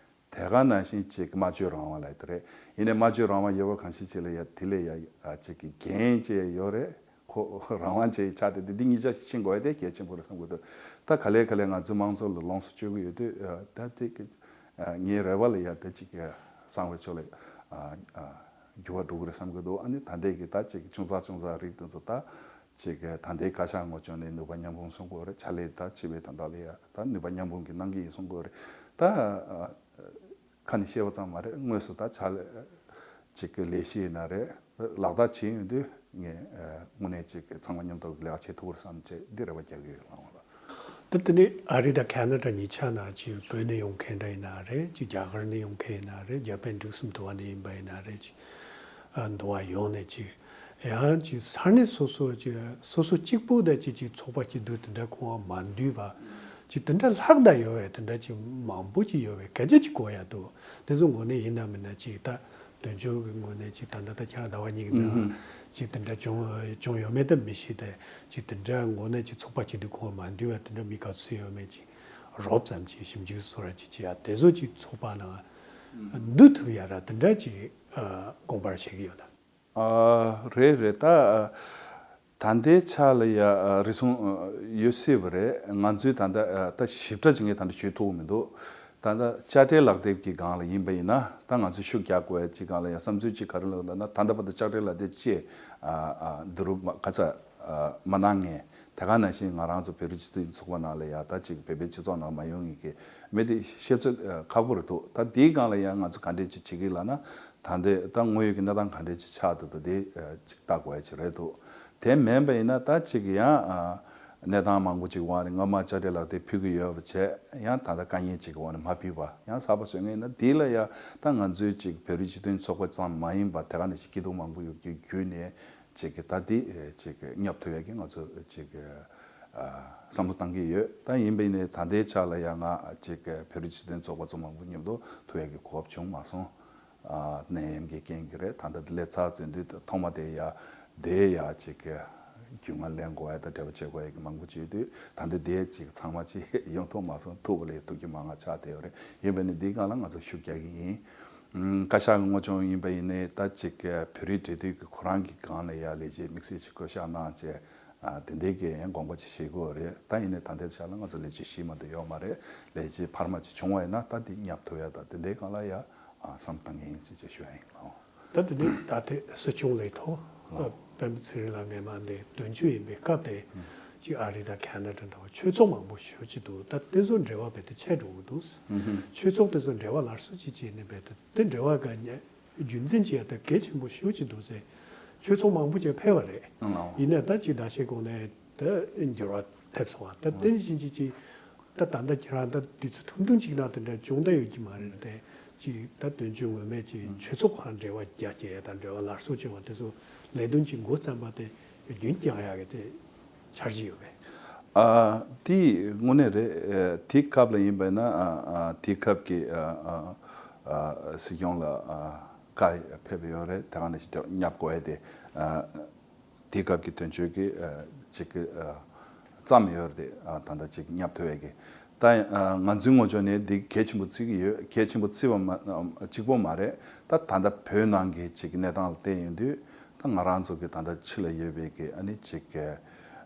དེ་ག་ནང་བཞིན་གཅིག་སྨྲ་བརྗོད་རང་དབང་ལབ་ཡ་དེ་རེད། ཡིན་ནའི་སྨྲ་བརྗོད་རང་དབང་ཡོད་པ་གང་ཞིག་ཅིག་ལ་ཡ་དེ་ལ་ཡ་ཨ་གཅིག་གི་འགན་ཅིག་ཡོད་རེད། ཁོ་རང་དབང་ཅིག་ཆགས་ཏེ་དེ་འདི་གཉིས་ཆ་ཤེས་དགོས་ཡ་དེ་གལ་ཆེན་པོ་རེད་བསམ་གྱི་འདུག་ད་ག་ལེ་ག་ལེ་ང་ཚོ་དམངས་གཙོ་ལ་ལོངས་སུ་སྤྱོད་ཀྱི་ཡོད་དུས་ཨ་ད་དེ་གི་ཨ་ངའི་རེ་བ་ལ་ཡ་དེ་གཅིག་གི་གསང་བའི་ཕྱོགས་ལ་ཨ་ཨ་འགྱུར་བ་འགྲོ་གི་རེད་བསམ་གྱི་འདུག་ཨ་ནི་ད་ལྟའི་གི་ད་གཅིག་གི་ཆུང་ཙག་ཆུང་ཙག་རིགས་དེ་ཚོ་ད། ཅིག་གི་ད་ལྟའི་བཀའ་ཤག་ངོ་སྤྱོད་ནས་ནུས་པ་མཉམ་སྤུངས་གསུང་གི་ཡོད་རེད། ཕྱག་ལས་ད་བྱེད་པའི་དོན་དག་ལ་ཡ་ད་ནུས་པ་མཉམ་སྤུངས་ཀྱི་གནང་གི་ཡིན་གསུང་གི་ཡོད་རེད། ད་ཨ་ཁ་ནས་བཤད་པ་ཙམ་མ་རེད། དངོས་སུ་ད་ཕྱག་ལས་ཅིག་གི་ལས་གཞི་ཡིན་ན་རེད། ལག་བསྟར་བྱེད་ཡོང་དུས་ངས་ཨ་དངོས་གནས་ཅིག་གི་ཚང་མ་མཉམ་དུ་ལས་ཀ་བྱེད་ཐུབ་པར་བསམ་བྱས་འདི་རེ་བ་རྒྱག་གི་ཡོད། ལགས་འོང་ལགས། ད་དེ་ནས་ཨ་རི་དང་ཁ་ན་ཌ་གཉིས་ཆ་ན་ཅིག་བོད་ནས་ཡོང་མཁན་འདྲ་ཡིན་ན་རེད། ཅིག་རྒྱ་གར་ནས་ཡོང་མཁན་ཡིན་ན་རེད། འཇར་པན་འབྲུག་གསུམ་དུ་བ་ནས་ཡིན་པ་ཡིན་ན་རེད། ཅིག་ཨ་འདུ་བ་ཡོང་ནས་ཅིག་ཡང་ཅིག་ས་གནས་སོ་སོ་ཅིག་སོ་སོ་གཅིག་པུ་དང་ཅིག་ཅིག་ཚོགས་པ་ཅིག་འདུ་དེ་འདྲ་ཁོང་བ་མ་འདུས་པ་ཅིག་དེ་འདྲ་ལྷག་ད་ཡོད་པས། དེ་འདྲ་ཅིག་མང་པོ་ཅིག་ཡོད་པས། སྐད་ཆ་ཅིག་གོ་ཡ་འདུག་དེ་ཚོ་ངོ་ནས་ཡིན་ན་མིན་ན་ཅིག་ད་དོན་གཅོད་ཀྱི་ངོས་ནས་ཅིག་ད་ལྟ་ད་ཁྱེད་རང་ཟླ་བ་གཉིས་ཀྱི་ནང་ཅིག་དེ་འདྲ་བྱུང་བྱུང་ཡོད་མེད་ད་མི་ཤེས་ཏེ། ཅིག་དེ་འདྲ་ངོས་ནས་ཅིག་ཚོགས་པ་ཅིག་འདུ་ཁོང་མ་འདུས་པ་དེ་འདྲ་མི་ག་ཚོད་ཡོད་མེད་ཅིག་རོབ་ཙམ་ཅིག་ཞིབ་འཇུག་བཟོ་ར་ཅིག་བྱེད་ཡ་དེ་ཚོ་ཅིག་ཚོགས་པ་ནང་འདུ་ཐུབ་ཡ་ར་དེ་འདྲ་ཅིག་དགོངས་པར་བཞེས་ཀྱི་ཡོད་ད། ཨ་རེད་རེད། ད་ད་ལྟའི་ཆ་ལ་ཡ་ཨ་རེ་ཟུང་ཨ་ཡོད་སྲིད་པ་རེད། ང་ཚོས་ད་ལྟ་ཨ་ད་ཞིབ་ཕྲ་ཅིག་ངས་ད་ལྟ་ཞུ་ཐུབ་མི་འདུག་ད་ལྟ་དཔྱ་ཁྲལ་ལག་དེབ་ཀྱི་སྒང་ལ་ཡིན་པ་ཡིན་ན་ད་ང་ཚོས་ཤུགས་རྒྱག་དགོས་ཡ་ཅིག་སྒང་ལ་ཡ་བསམ་ཚུལ་ཅིག་ག་རེ་ལབ་ལབ་ན། ད་ལྟ་བར་དུ་དཔྱ་ཁྲལ་ལག་དེབ་ཅིག་ཨ་ཨ་བསྡུ་རུབ་མ་ག་ཚ་ཨ་མ་གནང་མཁན། དེ་ག་ནང་བཞིན་ང་རང་ཚོ་བོད་རིགས་སྤྱི་མཐུན་ཚོགས་པ་ནང་ལ་ཡ་ད་ཅིག་བོད་པའི་སྤྱི་ཚོགས་ནང་མ་ཡོང་མཁན་གྱི་མི་དེ་བཤད་ཚོད་ཨ་ཁག་པོ་རེད་འདུག་ད་དེའི་སྒང་ལ་ཡ་ང་ཚོ་ག་འདྲས་ཅིག་བྱེད་ཀྱི་ལབ་ན། ད་ལྟའི་ད་དངོས་ཡོད་ཀྱི་གནས་སྟངས་ག་འདྲས་ཅིག་ཆགས་འདུག་ད་དེ་ཨ་ཅིག་ལྟ་དགོས་ཡ་ཅིག་རེད་འདུག་དེ་མིན་པ་ཡིན་ན་ད་ཅིག་ཡང་ཨ་གནས་སྟངས་མང་པོ་ཅིག་འོག་ནས་སྔོན་མ་དཔྱ་ཁྲལ་ལག་དེབ་ཕུལ་གྱི་ཡོད་པ་བྱས། ཡང་ད་ལྟ་དཀའ་ངལ་ཅིག་གི་འོག་ནས་མ་ཕུལ་བ་ཡང་གསར་པ་བཟོ་མཁན་ཡིན་ན། དེ་ལ་ཡ་ད་ང་ཚོའི་ཅིག་བོད་རིགས་སྤྱི་མཐུན་ཚོགས་པ་ཙམ་མ་ཡིན་པ་དེ་ག་ནང་བཞིན་སྐྱིད་སྡུག་མང་པོ་ཡོད་རྒྱུ་བརྒྱུད་ནས་ཅིག་གི་ད་དེ་ཅིག་གི་བསྙབ་ཐུབ་ཡ་གི་ང་ཚོ་ཅིག་གི་ཨ་བསམ་བློ་བཏང་གི་ཡོད། ད་ཡིན་པ་ཡིན་ནའི་ད་ལྟའི་ཆ་ལ་ཡ་ང་ཅིག་གི་བོད་རིགས་སྤྱི་མཐུན་ཚོགས་པ་ཚོ་མང་པོ་མཉམ་དུ་ཐུག་ཡ་གི་གོ་སྐབས་བྱུང་མ་སོང་། ཨ་ནད་ཡམས་ཀྱི་རྐྱེན་གྱིས་རེད། ད་ལྟ་སླེབས་ཚར་ཚར་དུས་ཐོག་མ་དེ་ཡ་དེ་ཡ་ཅིག་གི་རྒྱུས་མངའ་ལེན་དགོས་ཡ་དང་འབྲེལ་བ་བྱེད་དགོས་ཡ་གི་མང་པོ་བྱེད་དུས། ད་ལྟ་དེ་ཅིག་ཚང་མ་ཅིག་ཡོང་ཐུབ་མ་སོང་། ཐུག་པ་ལས་ཐུག་རྒྱུ་མང་ང་ཆགས་བསྡད་ཡོད་རེད། ཡིན་པ་ནི་འདིའི་སྒང་ལ་ང་ཚོ་ཤུགས་རྒྱག་གི་ཡིན། ཨུམ། བཀའ་ཤག་གི་ངོ་སྤྲོད་ཡིན་པ་ཡིན་ནའི་ད་ཅིག་བོད་རིགས་འབྲེལ་མཐུད་ཀྱི་ཁོ་རང་གི་སྒང་ལ་ཡ་ལས་བྱེད་དམིགས་བསལ་ཅིག་བསྐོ་གཞག་གནང་བྱས། ཨ་དེ་འདྲའི་གི་ཡང་དགོངས་པ་ཅིག་བཞེས་དགོས་རེད། ད་ཡིན་ནའི་ད་ལྟའི་ཆ་ལ་ང་ཚོ་ལས་བྱེད་བཞི་མ་གཏོགས་ཡོད་མ་རེད། ལས་བྱེད་འཕར་མ་ཅིག་བྱུང་བ་ཡིན་ན་ད་དེ་བསྙབ་ཐུབ་ཡ་ད་དེ་འདྲའི་སྒང་ལ་ཡ་ཨ་བསམ་བཏང་གི་ཡིན་ཅེས་ཅིག་ཞུ་ཡ་ཡིན། ལགས། ད་དེ་ནས་ད་ལྟའི་སྲིད་སྐྱོང་ལས་ཐོག་ལགས། སྤེན་པ་ཚེ་རིང་ལགས་སྔས་མ་འདི་དོན་གཅོད་ཡིན་པའི་སྐབས་དེ་ཅིག་ཨ་རི་དང་ཁ་ན་ཌ་འདྲ་བོ་ཆོས་ཚོགས་མང་པོ་ཞེ་པོ་ཅིག་འདུག་ད་དེ་ཚོ་འབྲེལ་བ་རྦད་དེ་ཆད་འགྲོ་གི་འདུག་ཆོས་ཚོགས་དེ་ཚོ་འབྲེལ་བ་སླར་གསོ་ཅིག་བྱས་ནས་རྦད་དེ་དེ་འབྲེལ་བ་ག་རྒྱུན་འཛིན་བྱེད་ཡ་དེ་གལ་ཆེན་པོ་ཞེ་པོ་ཅིག་འདུག་ཟེར། ཆོས་ཚོགས་མང་པོ་ཅིག་ཕེབས་པ་རེད། ཨང་། ཡིན་ན་ད་ཅིག་ཟླ་ཤས་གོང་ནས་ད་འགྱུར་བ་ཐེབས་སོང་བ། ད་དེ་བཞིན་ཅིག་ཅིག་ད་ད་ལྟ་ཁྱེད་རང་ད་དུས་ཚོད་ཐུང་ཐུང་ཅིག་ནང་དེ་འདྲ་བྱུང་ད་ཡོད་ཀྱི་མ་རེད་དེ། ཅིག་ད་དོན་གཅོད་ངོ་མས་ཅིག་ཆོས་ཚོགས་ཁག་འབྲེལ་བ་རྒྱ་བསྐྱེད་ཡ་དང་འབྲེལ་བ་སླར་གསོ་བྱེད་པ་དེ་ཚོ་ལས་དོན་ཅིག་འགོ་བརྩམས་པ་དེ་རྒྱུན་བསྐྱང་ཡ་གི་དེ་འཆར་གཞི་ཡོད་པས། ཨ་དེ་དངོས་གནས་རེད། ཨ་དེའི་སྐབས་ལ་ཡིན་པ་ན་ཨ་ཨ་དེའི་སྐབས་ཀྱི་ཨ་ཨ་ཨ་སྲིད་སྐྱོང་ལ་ཨ་བཀའ་ཕེབས་ཡོད་རེད། དེ་ག་ནང་བཞིན་བསྙབ་དགོས་ཡ་དེ་ཨ་དེའི་སྐབས་ཀྱི་དོན་གཅོད་ཀྱི་ཨ་ཅིག་གི་ཨ་བརྩམས་ཡོད་རེད། ཨ་ད་ལྟ་ཅིག་བསྙབ་ཐུབ་ཡ་གི། ད་ཨ་ང་ཚོའི་ངོས་ཕྱོགས་ནས་འདི་གལ་ཆེན་པོ་བརྩི་གི་ཡོད། གལ་ཆེན་པོ་བརྩི་བ་མ་གཅིག་པོ་མ་རེད། ད་ད་ལྟ་བོད་ནང་གི་ཅིག་གནས་སྟངས་ལ་བལྟས་ཡོང་དུས་ད་ང་རང་ཚོ་གི་ད་ལྟ་ཕྱི་ལ་ཡོད་པའི་གི་ཨ་ནི་ཅིག་གི་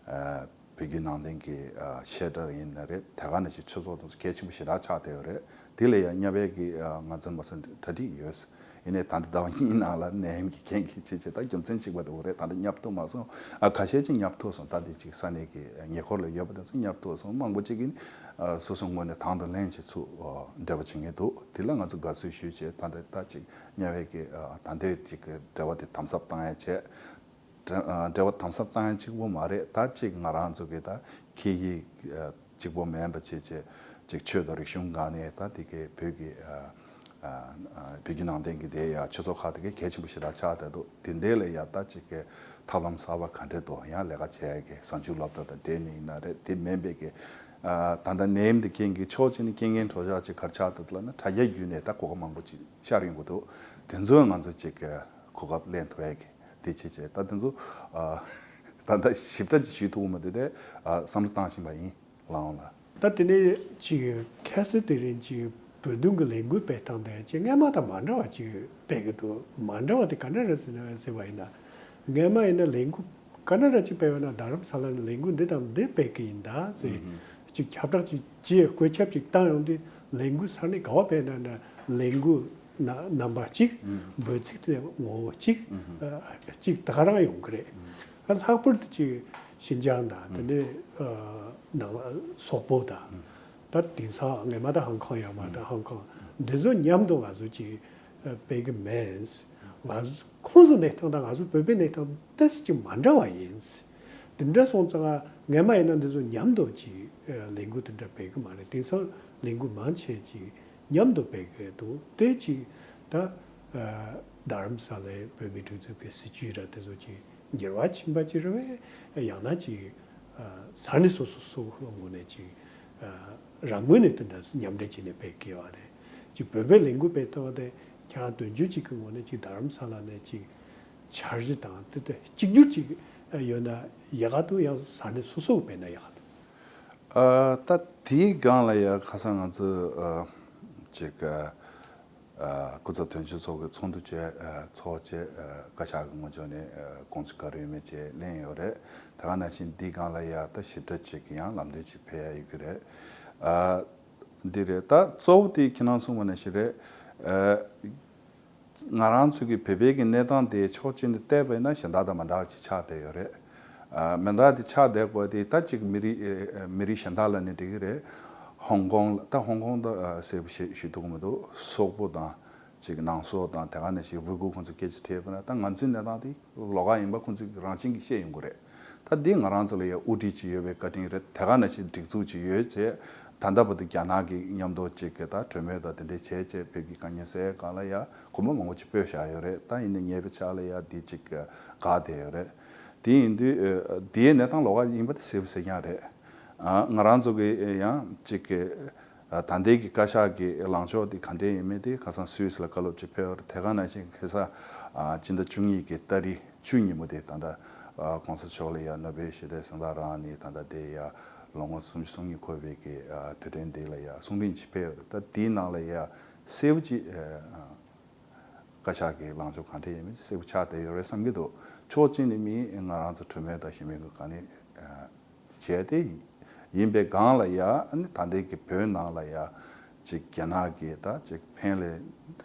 ཨ་བོད་བརྒྱུད་ནང་བསྟན་གྱི་ཨ་བཤད་གྲྭ་ཡིན་ན་རེད། དེ་ག་ནང་བཞིན་ཆོས་ཚོགས་དེ་ཚོ་གལ་ཆེན་པོ་ཞེ་དྲག་ཆགས་བསྡད་ཡོད་རེད། དེ་ལ་ཡང་བསྙབ་ཡས་ཀྱི་ཨ་ང་ཚོར་མ་ཟད་གྲ་སྒྲིག་ཡོད། ཡིན་ནའི་ད་ལྟ་ཟླ་བ་གཉིས་ནང་ལ་ནད་ཡམས་ཀྱི་རྐྱེན་གྱིས་བྱས་བྱས་ད་རྒྱུ་མཚན་གཅིག་པ་འདྲ་བོ་རེད། ད་ལྟ་བསྙབ་ཐུབ་མ་སོང་། ཨ་ཁ་ཤས་ཅིག་བསྙབ་ཐུབ་སོང་། ད་དེ་ཅིག་ས་གནས་ཀྱི་ཉེ་འཁོར་ལ་ཡོད་པ་དེ་ཚོ་བསྙབ་ཐུབ་སོང་། མང་པོ་ཅིག་གིས་ཨ་སོ་སོ་ངོས་ནས་དང་དུ་ལེན་བྱེད་ཚུལ་འབྲེལ་བ་བྱེད་མཁན་འདུག་དེ་ལ་ང་ཚོ་དགའ་བསུ་ཞུས་བྱས་ད་ལྟ་ད་ཅིག་བསྙབ་ཡས་ཀྱི་ཨ་ད་ལྟའི་ཅིག་གི་འབྲེལ་བ་དེ་དམ་ཟབ་བཏང་ཡས་བྱས། འབྲེལ་བ་དམ་ཟབ་བཏང་ཡ་གཅིག་པོ་མ་རེད། ད་ཅིག་ང་རང་ཚོ་གི་ད་ཁེ་ཡིག་གཅིག་པོ་མིན་པ་བྱས་བྱས་ཅིག་ཆོས་དང་རིག་གཞུང་སྒང་ནས་ད་དེ་གའི་བོད་ཀྱི་ཨ་ཨ་བོད་བརྒྱུད་ནང་བསྟན་གྱི་དེ་ཡ་ཆོས་ཚོགས་ཁག་དེ་གའི་གལ་ཆེན་པོ་ཞེ་དྲག་ཆགས་བསྡད་འདུག་དེ་འདྲ་ལ་ཡ་ད་ཅིག་གི་ཐབས་ལམ་གསར་པ་ག་འདྲས་འདུག་ཡང་ལས་ཀ་བྱེད་ཡ་གི་གཟའ་མཇུག་སློབ་གྲྭ་དང་འབྲེལ་ནས་ཡིན་ན་རེད། དེ་མིན་པའི་གི་ཨ་ད་ལྟ་ནད་ཡམས་དེ་རྐྱེན་གྱིས་ཕྱོགས་གཅིག་ནས་རྐྱེན་ངན་གྲོས་བྱ་ཅིག་ག་རེ་ཆགས་འདུག་ལབ་ན་དྲ་རྒྱ་བརྒྱུད་ནས་ད་གོ་སྐབས་མང་པོ་ཅིག་ཤར་ཡོང་གི་འདུག་དེ་ཚོ་ང་ཚོ་ཅིག་གི་གོ་སྐབས་ལེན་ཐུབ་ཡ་གི་དེ་བྱས་བྱས་ད་དེ་ཚོ་ཨ་ད་ལྟ་ཞིབ་ཕྲ་ཅིག་ཞུ་ཐུབ་ཀྱི་མི་འདུག་དེ་ཨ་བསམ་བློ་བཏང་བཞིན་པ་ཡིན། ལགས་འོང་ལགས། ད་དེ་ནས་ཅིག་ཁ་སང་དེ་རིང་ཅིག་བོད་དོན་གྱི་ལས་འགུལ་སྤེལ་སྟངས་དེ་ཅིག་སྔས་མ་དང་མ་འདྲ་བ་ཅིག་སྤེལ་གྱི་འདུག་མ་འདྲ་བ་དེ་ག་འདྲ་རེད་ཟེར་ན་ཟེར་བ་ཡིན་ན། སྔས་མ་ཡིན་ན་ལས་འགུལ་ག་འདྲ་ར་ཅིག་སྤེལ་བ་ན་རྡ་རམ་ས་ལ་ནས་ལས་འགུལ་འདི་དང་འདི་སྤེལ་གྱི་ཡིན་ད་ཟེར། ཨུ་ཧུ། ཅིག་ཁྱབ་བསྒྲགས་ཅིག་བྱས་བཀོད་ཁྱབ་ཅིག་བཏང་ཡོང་དུས་ལས་འགུལ་ས་གནས་ག་བ་སྤེལ་ན་འདྲ་ལས་འགུལ་ན་རྣམ་པ་གཅིག་ཨུ་ཧུ། འབོད་ཚིག་དེ་ངོ་བོ་གཅིག་ཨུ་ཧུ། ཨ་གཅིག་ད་ག་རང་ཡོང་གི་རེད། ཨུ་ཧུ། ད་ལྷག་པར་དུ་ཅིག་ཤིན་ཅང་དང་དེ་ནས་ཨ་ནང་སོག་པོ་དང་། ད་དེང་སང་ངས་མ་ད་ཧོང་ཀོང་ཡང་མ་ད་ཧོང་ཀོང་འདི་ཚོ་མཉམ་དུ་ང་ཚོ་ཅིག་ཨ་སྤེལ་གི་མེད། ང་ཚོ་ཁོང་ཚོ་གནས་སྟངས་དང་ང་ཚོ་བོད་པའི་གནས་སྟངས་ཏོག་ཙམ་ཅིག་མ་འདྲ་བ་ཡིན། དེ་འདྲ་སོང་ཙང་ངས་མ་ཡིན་ན་འདི་ཚོ་མཉམ་དུ་ཅིག་ཨ་ལས་འགུལ་དེ་འདྲ་སྤེལ་གི་མ་རེད། དེང་སང་ལས་འགུལ་མང་ཆེ་ཅིག་མཉམ་དུ་སྤེལ་གི་འདུག་དེ་ཅིག་ད་ཨ་རྡ་རམ་ས་ལའི་བོད་མིའི་སྒྲིག་འཛུགས་ཀྱི་སྲིད་བྱུས་ར་དེ་ཚོ་ཅིག་འགྱུར་བ་ཕྱིན་པ་ཅིག་རེད་པས། ཡང་ན་ཅིག་ཨ་ས་གནས་སོ་སོ་སོ་སོའི་ངོས་ནས་ཅིག་ཨ་རང་ངོས་ནས་དེ་འདྲ་མཉམ་འབྲེལ་བྱས་ནས་སྤེལ་དགོས་པ་རེད། ཅིག་བོད་པའི་ལས་འགུལ་སྤེལ་སྟངས་དེ་ཁྱེད་རང་དོན་གཅོད་ཅིག་གི་ངོས་ནས་ཅིག་རྡ་རམ་ས་ལ་ནས་ཅིག་འཆར་གཞི་དང་དེ་དེ་གཅིག་གྱུར་ཅིག་ཡོད་ན་ཡག་ག་འདུག་ཡང་ས་གནས་སོ་སོ་སྤེལ་ན་ཡག་ག་འདུག་ཨ། ད་དེའི་སྒང་ལ་ཡ་ཁ་སང་ང་ཚོ་ཨ་ཅིག་ཨ་སྐུ་ཚབ་དོན་གཅོད་ཚོགས་ཀྱི་ཚོགས་འདུ་བྱས་ཨ་ཚོགས་བྱས་ཨ་བཀའ་ཤག་གི་ངོས་ཕྱོགས་ནས་ཨ་དགོངས་ཚུལ་ག་རེ་ཡོད་མེད་བྱས་གླེང་ཡོད་རེད། ད་ག་ནང་བཞིན་འདིའི་སྒང་ལ་ཡ་ད་ཞིབ་ཕྲ་ཅིག་ཡང་ལམ་སྟོན་ཅིག་ཕེབས་ཡ་ཡོད་ཀྱི་རེད། ཨ་འདི་རེད། ད་གཙོ་བོ་དེ་ཁྱེད་རང་གསུངས་པ་ནང་བཞིན་རེད། ཨ། ང་རང་ཚོ་གི་བོད་པའི་གི་གནས་སྟངས་དེ་ཕྱོགས་གཅིག་ནས་བལྟས་པ་ཡིན་ན་གཞན་དག་དང་མི་འདྲ་བ་ཅིག་ཆགས་བསྡད་ཡོད་རེད། ཨ་མི་འདྲ་དེ་ཆགས་བསྡད་དགོས་དེ་ད་ཅིག་མི་རིགས་ཨ་མི་རིགས་གཞན་དག་ལ་ནི་འགྲིག་གི་རེད། ཧོང་ཀོང་ལ་ད་ཧོང་ཀོང་ད་ཨ་གསལ་པོ་ཞེ་ཞུ་ཐུབ་ཀྱི་མི་འདུག་སོག་པོ་དང་ཅིག་ནང་སོག་དང་དེ་ག་ནང་བཞིན་ཝི་གུར་ཁོང་ཚོ་སྐད་ཆ་དྲིས་པ་ན་ད་ང་ཚོའི་གནས་སྟངས་དེ་ལོགས་ཀ་ཡིན་པ་ཁོང་ཚོས་རང་བཞིན་གྱིས་ཤེས་ཡོང་གི་རེད། ད་འདི་ང་རང་ཚོ་ལ་ཡ་དབུ་ཁྲིད་ཅིག་ཡོད་པའི་བཀའ་དྲིན་རེད། དེ་ག་ནང་བཞིན་སྒྲིག་འཛུགས་ཅིག་ཡོད་ཅེས་ད་ལྟ་བར་དུ་རྒྱ་ནག་གི་མཉམ་དུ་ཅིག་གི་ད་གྲོས་མོལ་དང་དེ་འདྲའི་བྱས་བྱས་བོད་ཀྱི་དཀའ་ངལ་སེལ་སྒང་ལ་ཡ་གོམ་པ་མང་པོ་ཅིག་སྤོས་བཞག་ཡོད་རེད། ད་ཡིན་ནའི་ཉེ་བའི་ཆར་ལ་ཡ་འདི་ཅིག་གི་འགག་བསྡད་ཡོད་རེད། དེ་ཡིན་དུས་ཨ་འདིའི་གནས་སྟངས་ལོགས་ཀ་ཡིན་པ་དེ་གསལ་པོ་གསལ་རྐྱང་རེད། ཨ་ང་རང་ཚོ་གི་ཡང་ཅིག་གི་ད་ལྟའི་གི་བཀའ་ཤག་གི་ལངས་ཕྱོགས་དེ་ག་འདྲས་ཡིན་མིན་དེ་ཁ་སང་སུད་སི་ལ་བཀའ་སློབ་ཅིག་ཕེབས་ཡོད་རེད། དེ་ག་ནང་བཞིན་ཁ་སང་ཨ་སྤྱི་ཟླ་བཅུ་གཉིས་ཀྱི་ཏ་རིག་བཅུ་ཉིན་མོ་དེ་ད་ལྟ་ཨ་གོང་ས་མཆོག་ལ་ཡ་ནོ་བེལ་ཞི་བདེའི་གཟེངས་རྟགས་རག་ནས་ད་ལྟ་དེ་ཡ་ལོ་ངོ་སུམ་ཅུ་སོ་གཉིས་འཁོར་བའི་གི་ཨ་དུས་དྲན་དེ་ལ་ཡ་གསུང་འཕྲིན་ཅིག་ཕེབས་ཡོད་རེད། ད་དེའི་ནང་ལ་ཡ་གསལ་པོ་ཅིག་ཨ་བཀའ་ཤག་གི་ལངས་ཕྱོགས་ག་འདྲས་ཡིན་མིན་གསལ་པོ་ཆགས་བསྡད་ཡོད་རེད་བསམ་གྱི་འདུག་ཕྱོགས་གཅིག་ནས་མིན་ང་རང་ཚོ་གྲོས་མོལ་དང་ཞུ་མོལ་གྱི་སྒང་ནས་ཨ་བྱས་ཏེ་ཡིན་པའི་སྒང་ལ་ཡ་ཨ་ནི་ད་ལྟའི་གི་བོད་ནང་ལ་ཡ་ཅིག་རྒྱ་ནག་གི་ད་ཅིག་ཕན་ལས་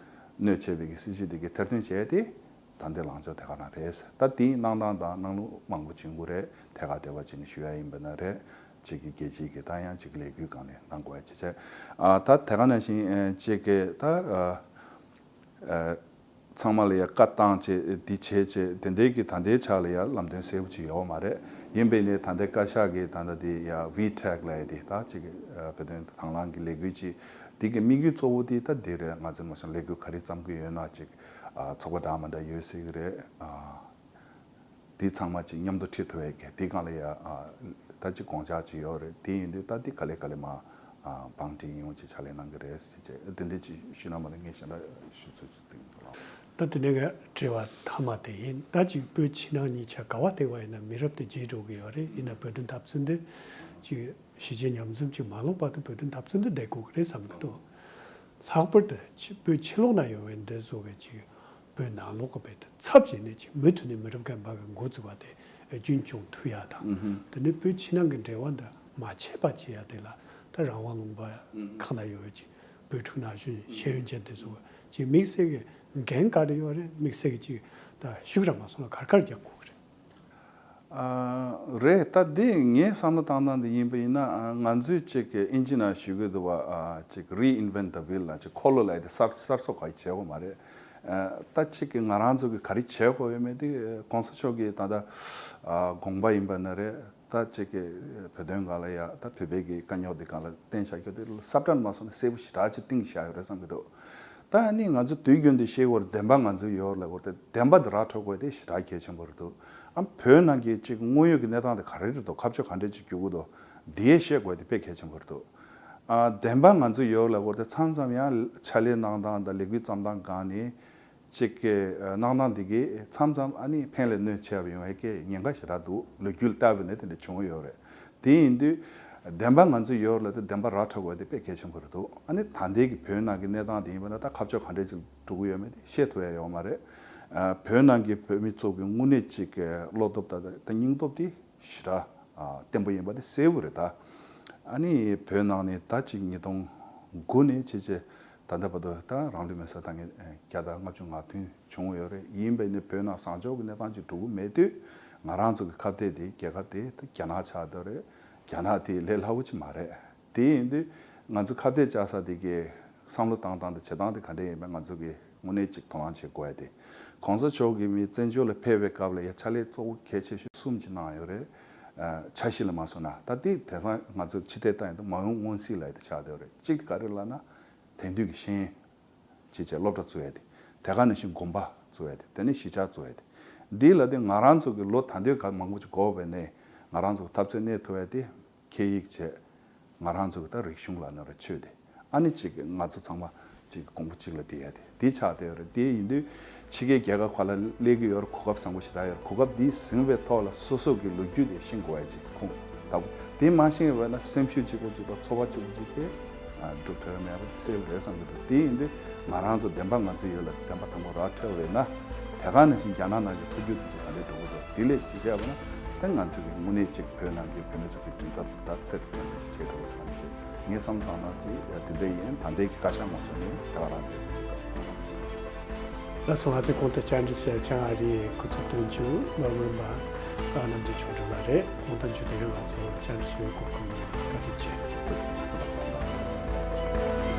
གནོད་བྱེད་པའི་གི་སྲིད་བྱུས་དེ་གི་ཐེར་འདོན་བྱས་ཏེ་ད་ལྟའི་ལངས་ཕྱོགས་དེ་ག་རང་རེད། ད་དེའི་གནང་སྟངས་དང་གནང་ལུགས་མང་པོ་བྱུང་གི་རེད། ཐད་ཀར་འབྲེལ་བ་བྱས་ནས་ཞུ་ཡ་ཡིན་པ་ན་རེད། ཅིག་གི་རྒྱལ་སྤྱིའི་གི་ད་ཡང་ཅིག་ལས་འགུལ་སྒང་ནས་གནང་དགོས་ཡ་ཅིག་བྱས། ཨ་ད་དེ་ག་ནང་བཞིན་ཨ་ཅིག་གི་ད་ཨ་ཨ་ཚང་མ་ལ་ཡ་བཀའ་བཏང་བྱས་འདི་བྱས་བྱས་དེ་འདྲའི་གི་ད་ལྟའི་ཆ་ལ་ཡ་ལམ་སྟོན་གསལ་པོ་ཅིག་ཡོད་མ་རེད། ཡིན་པས་ནས་ད་ལྟའི་བཀའ་ཤག་གི་ད་ལྟ་དེ་ཡ་ཝི་ཊེག་ལབ་ཡ་དེ་ད་ཅིག་གི་ཨ་བོད་དོན་དང་བླངས་ཀྱི་ལས་འགུལ་ཅིག་འདི་གི་དམིགས་ཡུལ་གཙོ་བོ་དེ་ད་འདི་རེད། ང་ཚོས་མ་སོང་ལས་འགུལ་ག་རེ་བརྩམས་ཀྱི་ཡོད་ན་ཅིག་ཨ་ཚོགས་པ་འདྲ་མ་འདྲ་ཡོད་སྲིད་གི་རེད། ཨ་དེ་ཚང་མ་ཅིག་མཉམ་དུ་ཁྲིད་ཐུབ་ཡས་ཀྱི་དེ་སྒང་ལ་ཡ་ཨ་ད་ཅིག་དགོངས་འཆར་ཅིག་ཡོད་རེད། དེ་ཡིན་དུས་ད་དེ་ག་ལེ་ག་ལེ་མ་ཨ་བང་སྒྲིག་ཡོང་ཅིག་ཕྱག་ལས་གནང་གི་རེད་ཟེར་བྱས་དེ་འདྲ་ཅིག་ཞུས་ན་མ་གཏོགས་ངས་གཞན་དག་ཞུ་ཚོད་ཅིག་དེ་ཡིན་ད་ལགས། ད་དེ་ནས་ང་དྲི་བ་མཐའ་མ་དེ་ཡིན། ད་ཅིག་བོད་ཕྱི་ནང་གཉིས་ཆ་ག་བ་བལྟས་པ་ཡིན་ན་མི་རབས་དེ་རྗེས་འགྲོ་གི་ཡོད་རེད། ཡིན་ན་བོད་དོན་འཐབ་རྩོད་འདི་ཅིག་གཞིས་བྱེས་མཉམ་འཛོམས་ཅིག་མ་ལོག་བར་དུ་བོད་དོན་འཐབ་རྩོད་འདི་བསྡད་དགོས་ཀྱི་རེད་བསམ་གྱི་འདུག་ལྷག་པར་དུ་ཕྱི་བོད་ཕྱི་ལོགས་ན་ཡོད་པའི་འདི་བཟོ་གི་ཅིག་བོད་ནང་ལོགས་ཀྱི་བོད་དེ་ཚབ་བྱས་ནས་ཅིག་མུ་མཐུད་ནས་མི་རབས་རྒན་པ་གི་འགོ་བཙུགས་པ་དེ་རྒྱུན་སྐྱོང་ཐུབ་ཡ་དང་། དེ་ནས་བོད་ཕྱི་ནང་གི་འབྲེལ་བ་འདི་མ་ཆད་པ་བྱེད་ཡ་དེ་ལ་ད་རང་དབང་ལུང་པ་ཁག་ན་ཡོད་པའི་ཅིག་བོད་ཕྲུག་ན་གཞོན་ཤེས་ཡོན་ཅན་དེ་ཚོ་ཅིག་དམིགས་བསལ་གྱི་འགན་ག་རེ་ཡོད་རེད། དམིགས་བསལ་གྱི་ཅིག་ད་ཤུགས་ར་མ་སོང་ན་ག་རེ་ག་རེ་རྒྱག་དགོས་ཀྱི་རེད། ཨ་རེད། ད་འདི་ངའི་བསམ་བློ་བཏང་སྟངས་འདི་ཡིན་པ་ཡིན་ན་ཨ་ང་ཚོས་ཅིག་གི་ཨིན་ཇི་ནང་ཞུ་གི་འདུག་བ། ཨ་ཅིག་reinvent the wheel ལ་ཅིག་འཁོར་ལོ་ལབ་ཡ་དེ་གསར་གསར་གསོ་ག་ཡི་བྱེད་དགོས་མ་རེད། ཨ་ད་ཅིག་གི་ང་རང་ཚོ་གི་ག་རེ་བྱེད་དགོས་ཡོད་མེད་དེ་གོང་ས་མཆོག་གིས་ད་ལྟ་ཨ་དགོངས་པ་ཡིན་པ་ན་རེད། ད་ཅིག་གི་བོད་དོན་སྒང་ལ་ཡ་ད་བོད་པའི་གི་དཀའ་རྙོག་འདི་སྒང་ལ་བརྟེན་བཞག་རྒྱུ་དེ་ས་བཀྲ་མ་སོང་ན་གསལ་པོ་ཞེ་དྲག་ཅིག་བཏིང་བཞག་ཡོད་རེད་བསམ་གི་འདུག་ད་ནི་ང་ཚོ་དུས་རྒྱུན་དུ་ཤེས་དགོས་རེད། བདེན་པ་ང་ཚོ་ཡོད་རེད་ལབ་དགོས་རེད། བདེན་པ་འདི་ར་འཕྲོད་དགོས་དེ་ཞེ་དྲག་གལ་ཆེན་པོ་རེད་འདུག་ཨ་བོད་ནང་གི་ཅིག་དངོས་ཡོད་ཀྱི་གནས་སྟངས་དེ་ག་རེ་རེད་འདུག་ཁ་ཕྱོགས་ག་འདྲས་ཅིག་འགྱུར་གི་འདུག་འདི་ཡས་ཤེས་དགོས་དེ་དཔེ་གལ་ཆེན་པོ་རེད་འདུག་ཨ་བདེན་པ་ང་ཚོ་ཡོད་ལབ་དགོས་རེད། མཚམས་མཚམས་ཡང་ཕྱག་ལས་གནང་སྟངས་དང་ལས་འགུལ་བརྩམས་སྟངས་སྒང་ནས་ཅིག་གི་གནང་སྟངས་འདི་གིས་མཚམས་མཚམས་ཨ་ནི་ཕན་ལས་གནོད་ཆེ་བ་ཡོང་ཡས་ཀྱི་ཉེན་ཁ་ཞེ་དྲག་འདུག་ལོ་རྒྱུས་ལ་བལྟས་པ་ཡིན་ན་དེ་འདྲ་བྱུང་ཡོད་རེད། དེ་ཡིན་དུས་བདེན་པ་ང་ཚོ་ཡོད་ལབ་དུས་བདེན་པ་ར་འཕྲོད་དགོས་དེ་དཔེ་གལ་ཆེན་པོ་རེད་འདུག་ཨ་ནི་ད་ལྟའི་གི་བོད་ནང་གི་གནས་སྟངས་དེ་ཡིན་པ་ན་ད་ཁ་ཕྱོགས་ག་འདྲས་ཅིག་འགྲོ་གི་ཡོད་མེད་དེ་ཤེས་ཐུབ་ཡ་ཡོད་མ་རེད། ཨ་བོད་ནང་གི་བོད་མི་ཚོ་གི་དངོས་གནས་ཅིག་གི་བློ་སྟོབས་དང་ད་སྙིང་སྟོབས་དེ་ཞེ་དྲག་ཨ་བརྟན་པོ་ཡིན་པ་དེ་གསལ་པོ་རེད་ད། ཨ་ནི་བོད་ནང་ནས་ད་ཅིག་ཉིས་སྟོང་དགུ་ནས་བྱས་བྱས་ད་ལྟ་བར་དུ་ད་རང་ལུས་མེར་སྲེག་བཏང་མཁན་བརྒྱ་དང་ལྔ་བཅུ་ང་བདུན་བྱུང་ཡོད་རེད། ཡིན་པས་ནི་བོད་ནང་བཟང་ཕྱོགས་ཀྱི་གནས་སྟངས་ཅིག་འགྲོ་གི་མེད་དུས་ ང་རང་ཚོ་གི་ཁ་གཏད་དེ་རྒྱལ་ཁབ་དེ་ད་རྒྱ་ནག་ཆགས་བསྡད་རེད། རྒྱ་ནག་དེ་ལས་སླ་བོ་ཅིག་མ་རེད། དེ་ཡིན་དུས་ང་ཚོ་ཁ་གཏད་བཅག་ས་དེ་གའི་བསམ་བློ་བཏང་སྟངས་དང་བྱེད་སྟངས་དེ་ག་འདྲ་ཡིན་པ་ང་ཚོ་གི་དངོས་གནས་ཅིག་དོ་སྣང་བྱེད་དགོས་ཡ་དེ། གོང་ས་མཆོག་གིས་མི་བཙན་བྱོལ་ལ་ཕེབས་པའི་སྐབས་ལ་ཡ་ཕྱག་ལས་གཙོ་བོ་གལ་ཆེ་ཤོས་གསུམ་ཅིག་གནང་ཡོད་རེད། ཨ། འཆར་གཞི་ལ་མ་སོང་ན་ད་ལྟའི་དེང་སང་ང་ཚོ་ཕྱི་བལྟས་བཏང་ཡོང་དུས་མ་འོངས་མངོན་གསལ་ལབ་ཡ་དེ་ཆགས་བསྡད་ཡོད་རེད། གཅིག་དེ་ག་རེ་ལབ་ན། དེང་དུས་ཀྱི་ཤེས་ཡོན་བྱས་བྱས་སློབ་གྲྭ་བཙུགས་ཡ་དེ། དེ་ག་ནང་བཞིན་དགོན་པ་བཙུགས་ཡ་དེ། དེ་ནས་གཞིས་ཆགས་བཙུགས་ཡ་དེ། འདི་ལ་དེ་ང་རང་ཚོ་གི་ལོ་ད་འདོད་ག་མང་པོ་ཅིག་འགོར་བའི་ནས་ང་རང་ཚོ་གི་འཐབ་རྩོད་གནས་ཐུབ་ཡ་དེ། ཁེ་ཡིག་བྱས། ང་རང་ཚོ་གི་ད་རིག་གཞུང་ལ་ན་ར་ཆོས་དེ། ཨ་ནི་གཅིག་གི་ང་ཚོ་ཚང་མ་གཅིག་གི་གོང་བུ་གཅིག་ལ་སྒྲིལ་ཡ་དེ། དེ་ཆགས་བསྡད་ཡོད་རེད། དེ་ཡིན་དུས་ཕྱི་རྒྱལ་རྒྱལ་ཁབ་ཁག་ལ་སླེབས་ཀྱི་ཡོད་རེད། གོ་སྐབས་བཟང་པོ་ཞེ་དྲག་ཡོད་རེད། གོ་སྐབས་འདི་ཟིན་པའི་ཐོག་ལ་སོ་སོ་གི་ལོ་རྒྱུས་དེ་ཤེས་དགོས་ཡ་ཅིག་ཁུངས་དག་པོ་དེ་མ་ཤེས་པ་ན་སེམས་ཤུགས་གཅིག་པོ་གཅིག་དང་ཚོར་བ་གཅིག་པོ་གཅིག་གིས་ཨ་འགྲུབ་ཐུབ་ཡ་མེད་པ་དེ་གསལ་པོ་རེད་བསམ་གྱི་འདུག་དེ་ཡིན་དུས་ང་རང་ཚོ་བདེན་པ་ང་ཚོ་ཡོད་ལ་བདེན་པ་དང་པོ་ར་འཕྲོད་པས་ན། དེ་ག་ནང་བཞིན་རྒྱ་ནག་ནང་གི་ཐུགས་རྒྱུད་དེ་ཚོ་ག་འདྲས་འགྲོ་གི་འདུག་དེ་ལས་ཅི་བྱས་པ་ན་ད་ང་ཚོ་གི་དངོས་གནས་གཅིག་བོད་ནང་གི་བོད་མི་ཚོ་གི་མགྲིན་ཚབ་ད་ཚད་དང་ཚད་ཅིག་བྱེད་ཐུབ་པ་བསམ་གྱི། ངས་བསམ་བཏང་ན་ཅིག་དེ་འདྲ་ཡིན། ད་ལྟའི་གི་བཀའ་ཤག་ངོ་ཚ་ནི་དེ་བ་རང་རེད་བསམ་གྱི་འདུག་ལགས་སོ། ང་ཚོས་གོང་དུ་བཅར་འདྲི་བྱས་བྱང་ཨ་རིའི་སྐུ་ཚབ་དོན་གཅོད་ལོ་སྨོན་པ་རྣམ་རྒྱལ་མཆོག་འགྲོ་བ་རེད། གོང་དུ་མཇུག་དེ་རིང་ང་ཚོ་བཅར་འདྲི་ཞུ་བའི་གོ་སྐབས་བཀའ་དྲིན་ཆེ། ལགས་སོ། ལགས་སོ།